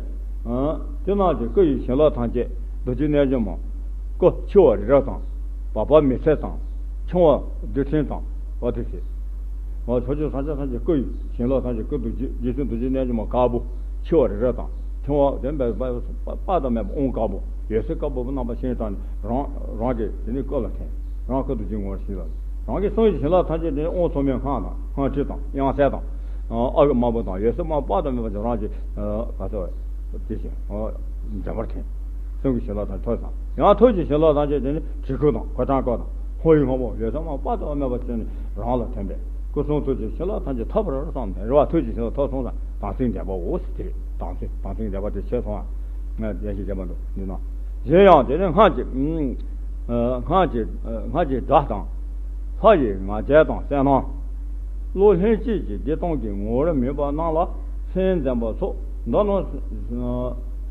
ཨ། དེ་རྣམས་ཀྱི་སྐུ་ཡི་བྱིན་རླབས་ཐམས་ཅད་རྡོ་རྗེ་རྣལ་འབྱོར་མ། སྐུ་འཆི་བ་རི་རབ་དང་། བ་སྤུ་མི་ཚད་དང་། འཆིང་བ་རྡུལ་ཕྲན་དང་། བ་དེ་བཞིན། ང་ཕྱོགས་བཅུའི་སངས་རྒྱས་ཐམས་ཅད་སྐུ་ཡི་བྱིན་རླབས་ཐམས་ཅད་སྐུ་རྡོ་རྗེ་རྗེ་བཙུན་རྡོ་རྗེ་རྣལ་འབྱོར་མ་དཀར་པོ། འཆི་བ་རི་རབ་དང་། འཆིང་བ་དེ་འབད་དཔག་ཏུ་མེད་པ་དབང་དཀར་པོ། འོད་ཟེར་དཀར་པོ་རྣམ་པ་ཤིན་ཏུ་དྲངས་ནས་རང་རང་གི་དེ་ནི་སྐུ་ལ་ཐིམ། རང་སྐུ་རྡོ་རྗེའི་ངོ་བོར་ཞིག་ལ། རང་གི་གསུང་གི་བྱིན་རླབས་ཐམས་ཅད་དེ་ནི་དབང་ཐོགས་མེད་སྔགས་དང་སྔགས་ཁྲིད་དང་དབྱངས་གསལ་དང་། ཨ་གི་དམར་པོ་དང་འོད་ཟེར་དམར་པོ་དཔག་ཏུ་མེད་པ་ཅིག་རང་གི་ག་ཚོད་དེ་བཞིན་འཇམ་པར་ཐིམ། གསུང་གི་བྱིན་རླབས་ཐམས་ཅད་ཐོས་སམ། ཡང་ཐུགས་ཀྱི་བྱིན་རླབས་ཐམས་ཅད་དེ་ནི་གྲི་གུག་དང་གོས་ཐང་ཀ་དང་ཧོ་ཡི་སྔོན་པོ་འོད་ཟེར་དམར་པོ་དཔག་ཏུ་མེད་པ་ཅིག་ནི་རང་ལ་ཐིམ་པས་སྐུ་གསུང་ཐུགས་ཀྱི་བྱིན་རླབས་ཐམས་ཅད་ཐོབ་པར་བསམ་ནས་རེ་བ་ཐུགས་ཀྱི་བྱིན་རླབས་ཐོབ་སོང་ཙང་དམ་ཚིག་འདས་པའོ་ཟེར་དེ་རེད། དམ་ཚིག་དམ་ཚིག་འདས་པ་དེ་ཆད་སོང་ང་། ཡན་ཞིག་བྱས་པ་འདུག་འདི་ན། གཞན་ཡང་དེ་ནི་སྔར་གྱི་སྔར་གྱི་སྔར་གྱི་སྒྲ་དང་། ལྷ་ཡི་ང་རྒྱལ་དང་གསལ་སྣང་། བློ་ལྷན་སྐྱེས་ཀྱི་བདེ་སྟོང་གི་ངོ་བོར་མོས་པ་རྣམས་ལ་སེམས་འཛིན་པ་སོགས་འདི་ནི་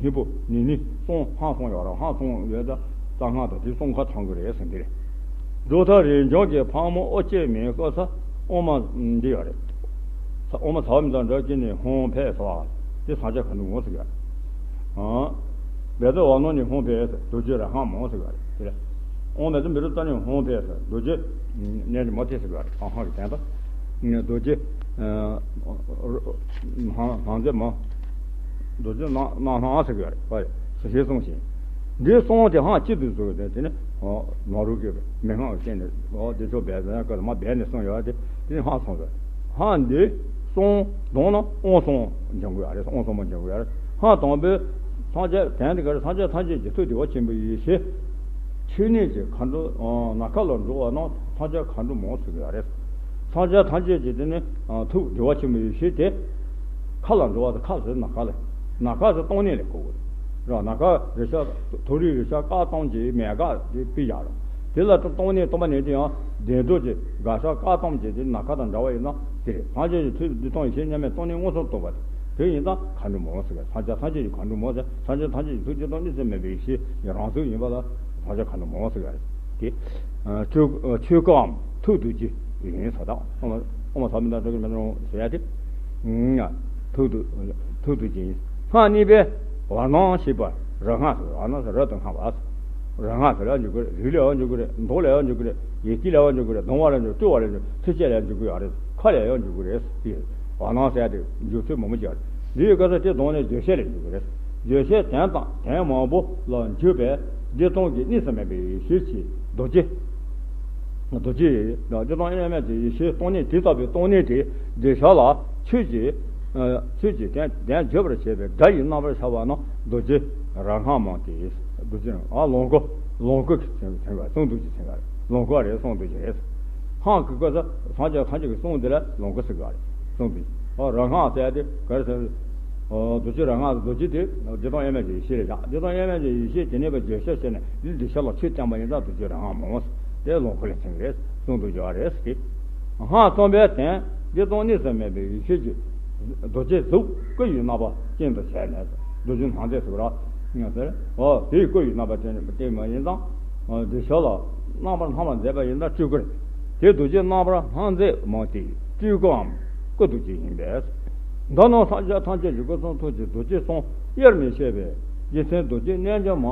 ནི་པོ་ནི་ནི་གསུང་ཧང་གསུང་ཡོད་ར། ཧང་གསུང་ཡོད་ད་རྩ་སྔགས་དང་དེ་གསུང་ཁ་ཚང་གི་རེད་ཟེར་འདི་རེད། རྫོགས་མཐའ་རིས་འབྱུང་གི་ཕག་མོ་ཨོ་ཅེ་མའི་སྐབས་སུ་དབུ་མ་འདི་ཡོད་རེད། ས་དབུ་མ་ཟ་བ་མི་དང་འདྲ་ཅི་ནས་ཧོང་ཕེ་ཟ་བ་དེ་ས་ཆ་ག་འདུག་འོང་ཟེར་གི་ཡོད་རེད། ཨ། བེ་ཙ་བ་ནོ་ནི་ཧོང་ཕེ་ཟེར་རྡོ་རྗེ་ར་ཧང་མོ་ཟེར་གི་ཡོད་རེད་དེ་རེད། ཨོ་མེ་ཙ་མི་རུ་ཙ་ནི་ཧོང་ཕེ་ཟེར་རྡོ་རྗེ་གནས་མོ་དེ་ཟེར་གི་ཡོད་རེད། ཧང་ཧང་གི་དན་ད་རྡོ་རྗེ་ཧང་ཧང་ཛེ་མོ་རྡོ་རྗེ་ནང་ནང་ཧང་ཟེར་གི་ཡོད་རེད། ཟེར་གསུངས་ཤིང་། འདི་གསུངས་ཏེ་ཧང་ཅི་དུ་བཟོས་ཏེ་དེ་ནི་ནོར་བུ་གི་མི་ཧང་བྱས་ནས་འོ་དེ་ཚོ་སྦས་ཟེར་ན་ཀ་མ་སྦས་ནས་གསུངས་ཡོད་དེ་དེ་ནི་ཧང་གསུངས་ཟེར། ཧང་འདི་གསུང་དང་ན་དབང་གསུང་འབྱུང་དགོས་ཡ་རེད། དབང་གསུང་མ་འབྱུང་དགོས་ཡ་རེད། ཧང་དང་པོའི་སངས་རྒྱས་དོན་དེ་ག་རེ། སངས་རྒྱས་ཐམས་ཅད་ཀྱི་ཐུགས་བདེ་བ་ཆེན་པོའི་ཡེ་ཤེས་ཆོས་ཉིད་ཀྱི་མཁའ་འགྲོ་ནམ་མཁའ་ལ་འགྲོ་བ་རྣམས་སངས་རྒྱས་མཁའ་འགྲོ་མ་ཟེར་གི་ཡ་རེད། སངས་རྒྱས་ཐམས་ཅད་ཀྱི་དེ་ནི་ཐུགས་བདེ་བ་ཆེན་པོའི་ཡེ་ཤེས་དེ་མཁའ་ལ་འགྲོ་བ་དེ། མཁའ་ཟེར་ནམ་མཁའ་ལ། ནམ་མཁའ་ཟེར་སྟོང་གནས་ལ་གོ་དགོས་རེད། ནམ་མཁའ་རེ་ཤ་མཐོ་རིས་རེ་ཤ་སྐར་གཏོང་གི་མེད་ག་དེ་པི་ཡ་ར། དེ་ལ་སྟོང་གནས་སྟོང་པ་ནས་དེ་ཡང་བདེ་འགྲོ་གི་ག་ཤ་སྐར་གཏོང་གི་དེ་ནམ་མཁའ་དང་འདྲ་བ་ཡིན་ན་དེ་རེད། སངས་རྒྱས་ཀྱི་ཐུགས་བདེ་སྟོང་ཡེ་ཤེས་མཉམ་མེད་སྟོང་གནས་མངོན་སུམ་རྟོགས་པ་དེ་དེ་ཡིན་ཙང་མཁའ་འགྲོ་མ་ཟེར་གི། སངས་རྒྱས་ཐམས་ཅད་ཀྱི་མཁའ་འགྲོ་མ་ཟེར། སངས་རྒྱས་ཐམས་ཅད་ཀྱི་ཐུགས་བདེ་སྟོང་གནས་ཚད་མེད་པའི་ཡེ་ཤེས་ཀྱི་རང་གཟུགས་ཡིན་པ་ལ་སངས་རྒྱས་མཁའ་འགྲོ་མ་ཟེར་གི་རེད། དེ། ཆོས་ཆོས་སྐུའམ་ཐུགས་རྡོ་རྗེ་ཡིན་ཟེར་ད། ཨོ་མ་ཨོ་མ་ས་མི་དང་ཏྲ་གི་མེ་ཏྲོང་ཟེར་ཡ་དེ། ཐུགས་རྡོ་ཐུགས་རྡོ་རྗེ་ཡིན། སྔགས་གཉིས་པའི་བར་སྣང་ཞེས་པ་རང་སྔགས་ཟེར། བར་སྣང་ཟེར་རབ་ཏུ་སྔགས་པ། རང་སྔགས་ཟེར་ལ་འཇུག་གི་རེད། རིགས་ལ་ཡང་འཇུག་གི་རེད། མདོ་ལ་ཡང་འཇུག་གི་རེད། ཡེ་ཤེས་ལ་ཡང་འཇུག་གི་རེད། གདུང་བ་ལ་འཇུག་སྤྲོས་པ་ལ་འཇུག་ཐུགས་རྗེ་ལ་ཡང་འཇུག་གི་ཡོད་རེད། མཁའ་ལ་ཡང་འཇུག་གི་རེད། བར་སྣང་ཟེར་ཡ་དེ་འཇུག་ཚུལ་མང་པོ་ཅིག་ཡོད་རེད། འདིའི་སྐབས་སུ་དེ་གདོང་ནས་བརྗོད་བྱ་ལ་འཇུག་གི་རེད། བརྗོད་བྱའི་དོན་དང་དོན་མང་པོ་ལ་འཇུག་པས་བདེ་སྟོང་གི་གནས་སུ་མེད་པའི་ཡེ་ཤེས་ཀྱི་རྡོ་རྗེ། རྡོ་རྗེ་བདེ་སྟོང་དབྱེར་མེད་ཀྱི་ཡེ་ཤེས་སྟོང་ཉིད་དེ་ལྟ་བུའི་སྟོང་གནས་དེ་བརྗོད་བྱ་ལ་ཆོས་ཀྱི་ཆོས་ཀྱི་དོན་དོན་བརྗོད་པར་བྱེད་པའི་སྒྲ་ཡི་རྣམ་པར་ཤར་བ་རྣམས་རྡོ་རྗེ་རང་སྔགས་མ་སྟེ། རྡོ་རྗེ་རང་ཨ་ལོངས་སྐུ། ལོངས་སྐུ་གི་ཚིག་གསུང་རྡོ་རྗེ་ཚིག་ལོངས་སྐུ་རེད། གསུང་རྡོ་རྗེ་རེད། སྔགས་ཀྱི་སྐབས་སུ་སངས་རྒྱས་ཐམས་ཅད་ཀྱི་གསུང་དེ་ལ་ལོངས་སྐུ་ཟེར་གི་རེད། གསུང་དེ། ཨོ་རང་སྔགས་ཟེར་ཡ་དེ་ག་རེ་ཟེར། ཨོ་རྡོ་རྗེ་རང་སྔགས། རྡོ་རྗེ་དེ་བདེ་སྟོང་དབྱེར་མེད་ཀྱི་ཡེ་ཤེས་རེད་བཞག་བདེ་སྟོང་དབྱེར་མེད་ཀྱི་ཡེ་ཤེས་དེ་གནས་པའི་བརྗོད་བྱ་བྱས་ནས་འདི་འདི་ཤ་ལ་ཆོས་བསྟན་པ་ཡིན་ཙང་རྡོ་རྗེ་རང་སྔགས་མ་ཟེར། དེ་ལོངས་སྐུ་ལ་ཚིག་རེད། གསུང་དུ་འཇུག་པ་རེད་ཟེར་གི། སྔགས་གསུམ་པའི་དོན་བདེ་སྟོང་གནས་སུ་མེད་པའི་ཡེ་ཤེས་ཀྱི་རྡོ་རྗེ་གཟུགས་སྐུ་ཡི་རྣམ་པ་ཅན་དུ་བྱས་ནས། རྡོ་རྗེ་སྣང་མཛད་ཟེར་བ་ར། ཟེར། འོ་དེའི་སྐུ་ཡི་རྣམ་པ་ཅན་དེ་མ་ཡིན་ཙང་། འདི་ཕྱོགས་ལ་རྣམ་པར་སྣང་བ་མཛད་པ་ཡིན་ན་སྤྲུལ་སྐུ་རེད། དེ་རྡོ་རྗེ་རྣམ་པར་སྣང་མཛད་མ་སྟེ་སྤྲུལ་སྐུའམ་སྐུ་རྡོ་རྗེ་ཡིན་པས། འདི་ནི་སངས་རྒྱས་ཐམས་ཅད་ཀྱི་སྐུ་གསུང་ཐུགས་ཀྱི་རྡོ་རྗེ་གསུམ་དབྱེར་མི་ཕྱེད་པའི་རྗེ་བཙུན་རྡོ་རྗེ་རྣལ་འབྱོར་མ།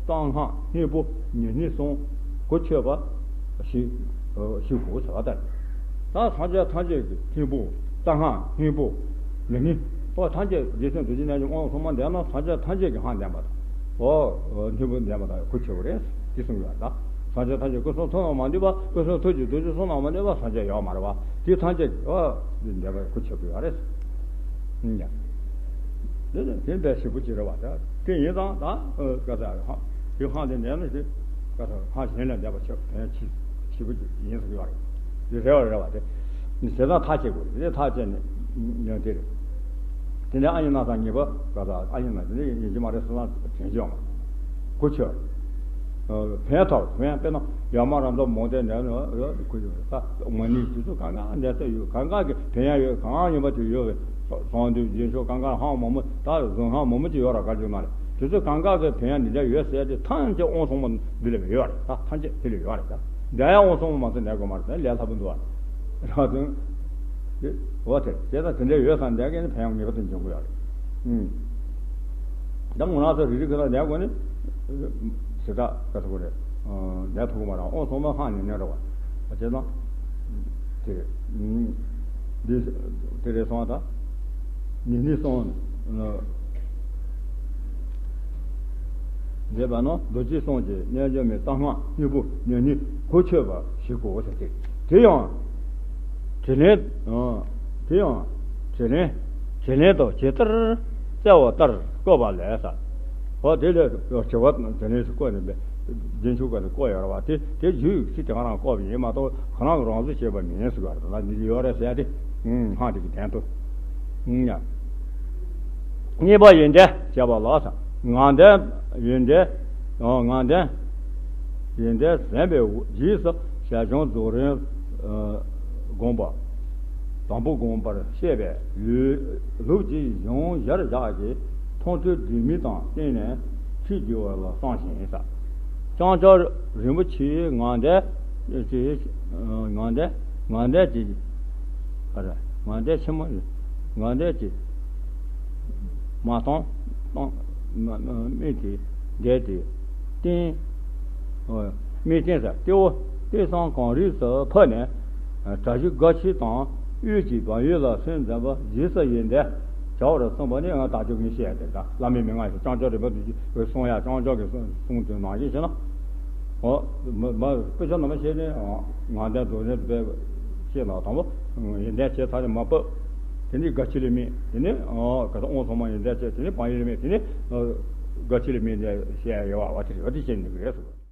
གསང་སྔགས་སྙིང་པོ་ཉེ་སྙིང་གསུམ་གོ་ཆོད་པ་ཞིག་ཞིག་དགོས་ཟེར་བ་ལྟར། ད་སངས་རྒྱས་ཐམས་ཅད་ཀྱི་སྙིང་པོ། གསང་སྔགས་སྙིང་པོ། ཉེ་སྙིང་། ཨོ་ཐམས་ཅད་རྗེ་བཙུན་རྡོ་རྗེ་རྣལ་འབྱོར་དབང་གསུམ་མ་ལྡན་ན་སངས་རྒྱས་ཐམས་ཅད་ཀྱི་སྔགས་ལྡན་པ་དང་། ཨོ་སྙིང་པོ་ལྡན་པ་དང་གོ་ཆོད་པ་རེད། དེ་གསུངས་ཡོད་ད། སངས་རྒྱས་ཐམས་ཅད་སྐུ་གསུང་ཐུགས་རྣམས་མ་འདུས་པ། སྐུ་གསུང་ཐུགས་ཀྱི་རྡོ་རྗེ་གསུམ་རྣམས་མ་འདུས་པ་སངས་རྒྱས་ཡོད་མ་རེད་བ། དེ་ཐམས་ཅད་ཀྱི་ཨོ་འདི་ལྡན་པ་གོ་ཆོད་པ་ཡོད་རེད། ཡ། དེ་ནི་དེ་འདྲ་ཞིབ་པོ་ཅིག་རེད་བ། ད་དེ་ཡིན་ཙང་ད་ཨ་ག་ས་རེད། ཧ་དེ་ཧང་དེ་ནས་ནི་དེ་ག་ས་ཧང་གཞན་ལས་འདས་པ་ཆེ་བ་ཞིབ་ཞིབ་པོ་ཅིག་ཡིན་ཟེར་གྱི་ཡོད་རེད། དེ་རེད་བ་རེད་བ། དེ་ནི་བྱས་ཙང་ཐག་བཅད་དགོས་རེད། དེ་ཐག་བཅད་ནས་ཉོན་དེ་རེད། དེ་ནས་ཨ་ཡིན་ན་ས་ངེས་པ་ག་ས་ཨ་ཡིན་ན་དེ་ནས་ཡིན་གྱི་མ་རེད་ཟེར་ཙང་དྲན་གྱི་ཡོད་མ་རེད། གོ་ཆོད། ཕན་ཐོགས་ཕན་དཔེར་ན་ཡར་མར་རམ་འདོགས་མོ་དེ་འདྲ་ནི་ཁོ་ཡོད་ས་མ་ནི་དུས་ཚོད་གང་ག་འདས་ས་ཡོད། གང་ག་གི་ཕན་ཡ་ཡོད། གང་ཡིན་པ་དེ་ཡོད་པས་སོང་དུས་རྗེས་ཕྱོགས་གང་ག་ཧང་མོ་མོ་ད་གཟུངས་ཧང་མོ་མོ་ཅིག་ཡོད་ར་ག་རྒྱུ་ན་རེད། དུས་ཚོད་གང་ག་གི་ཕན་ཡ་འདི་འདྲ་ཡོད་ཟེར་དེ་ཐམས་ཅད་དབང་སོང་མ་འདི་ལས་ཡོད་རེད། ད་ཐམས་ཅད་དེ་ལས་ཡོད་རེད། ད་འདྲ་ཡ་དབང་སོང་མ་མ་ཚོད་འདྲ་དགོས་མ་རེད། ད་ལས་སླ་པོ་འདུག་ཨ། ར་དུང་འོ་དེ་བྱས་ཙང་དེ་འདྲ་ཡོད་ས་འདྲ་གས་ནི་ཕན་ཡ་ངེས་པ་དུ་འབྱུང་གི་ཡོད་རེད། ཨུམ། ད་ངོ་ན་ཚོ་རི་རི་ཁ་ལ་ལས་དགོས་ནི། ཞེ་དྲག་ག་ཚོད་དགོས་རེད། ལས་ཐུག་གི་མ་རེད། ཨོ་སོང་མ་ཧང་ཉན་ཉན་རེད་བ། བྱས་ཙང་། དེ་རེད། འདི་དེ་རེད་སོང་ད། ཉི་ནི་སོང་། མཛད་པ་ན་རྡོ་རྗེ་གསུམ་གྱི་རྣལ་འབྱོར་མའི་གསང་སྔགས་སྙིང་པོ་ཉེ་སྙིང་གོ་ཆོད་པ་ཞིག་དགོས་ཟེར་ཏེ། དེ་ཡང་། དྲིན་ལན། དེ་ཡང་། དྲིན་ལན། དྲིན་ལན་དུ་ཇི་ལྟར་སྩལ་བ་ལྟར་བཀོད་པ་ལས་ས། ཨོ་དེ་ལས་དྲི་བ་དྲིན་ལན་ཞིག་བཀོད་ནས་འབད། རྒྱུན་ཞུགས་པ་ལ་བཀོད་ཡོད་རེད་བ། དེ་དེ་རྒྱུད་ཀྱི་དེ་ག་རང་བཀོད་པ་ཡིན་མ་གཏོགས་ཁོ་རང་གི་རང་བཟོ་བྱས་པ་མིན་ཟེར་བ་རེད། ད་འདི་ཡོད་རེད་ཟེར་ཏེ། ཧང་དེ་གི་དོན་དུ། གཉིས་པ་ཡོན་ཏན་བྱས་པ་ལ་ས། ངག་འདོན་ཡོན་ཏན། ངག་འདོན་ཡོན་ཏན་ཟིན་པའི་རྗེས་སུ་ཞལ་བྱུང་རྫོགས་རིམ་བསྒོམ་པ། དང་པོ་བསྒོམ་པར་བཤད་པའི་ལུགས་ཀྱི་གཞུང་གཞིར་བཞག་གི་མཐོང་ཐོས་དྲི་མེད་དང་བསྟུན་ནས་ཁྲིད་དགོས་པ་ལ་བསམ་ཞིང་ས། ལྕང་སྐྱ་རིན་པོ་ཆེའི་ངག་འདོན་གྱི་ངག་འདོན་ངག་འདོན་གྱི་ཨ་ར་ངག་འདོན་ཆེན་མོ་ངག་འདོན་གྱི་མ་སྟོང་སྟོང་མ་མ་མིག་གི་འདས་ཏེ་བསྟན། ཨོ། མིག་བསྟན་ས་ལྟེ་བོ་ལྟེ་སང་གངས་རིས་སུ་ཕུབ་ནས། གྲྭ་བཞི་དགའ་ཆེ་དང་དབུས་ཀྱི་བག་ཡོད་ལ་སེམས་འཛིན་པ་རྗེས་སུ་ཡི་འདི་བྱ་བར་གསུངས་པ་ནི་ང་ད་ཅོག་ངས་བཤད་ཡ་དེ་ད་བླ་མའི་མན་ངག་ཞིག་ལྕང་སྐྱ་རིན་པོ་ཆེ་གསུང་ཡ་ལྕང་སྐྱ་གི་གསུང་དོན་ནང་བཞིན་བྱས་ན། ཨོ། མ་མ་དཔེ་ཆ་ནང་མ་བཤད་ནས་ངག་འདོན་རྫོགས་རིམ་དཔེ་བཤད་ན་དང་པོ་ཡི་འདི་བྱས་ཚར་ནས་མ་ཕུབ། དེ་ནས་དགའ་ཆེ་ལས་མེད། དེ་ནས་ཨོ་ག་ད་དབང་སོང་མ་ཡི་འདི་བྱས། དེ་ནས་བག་ཡོད་ལས་མེད། དེ་ནས་དགའ་ཆེ་ལས་མེད་འདི་བཤད་ཡ་ཡོད་བ་དེ་རེད་བ། དེ་བཤད་ནས་གི་རེད་ཟེར།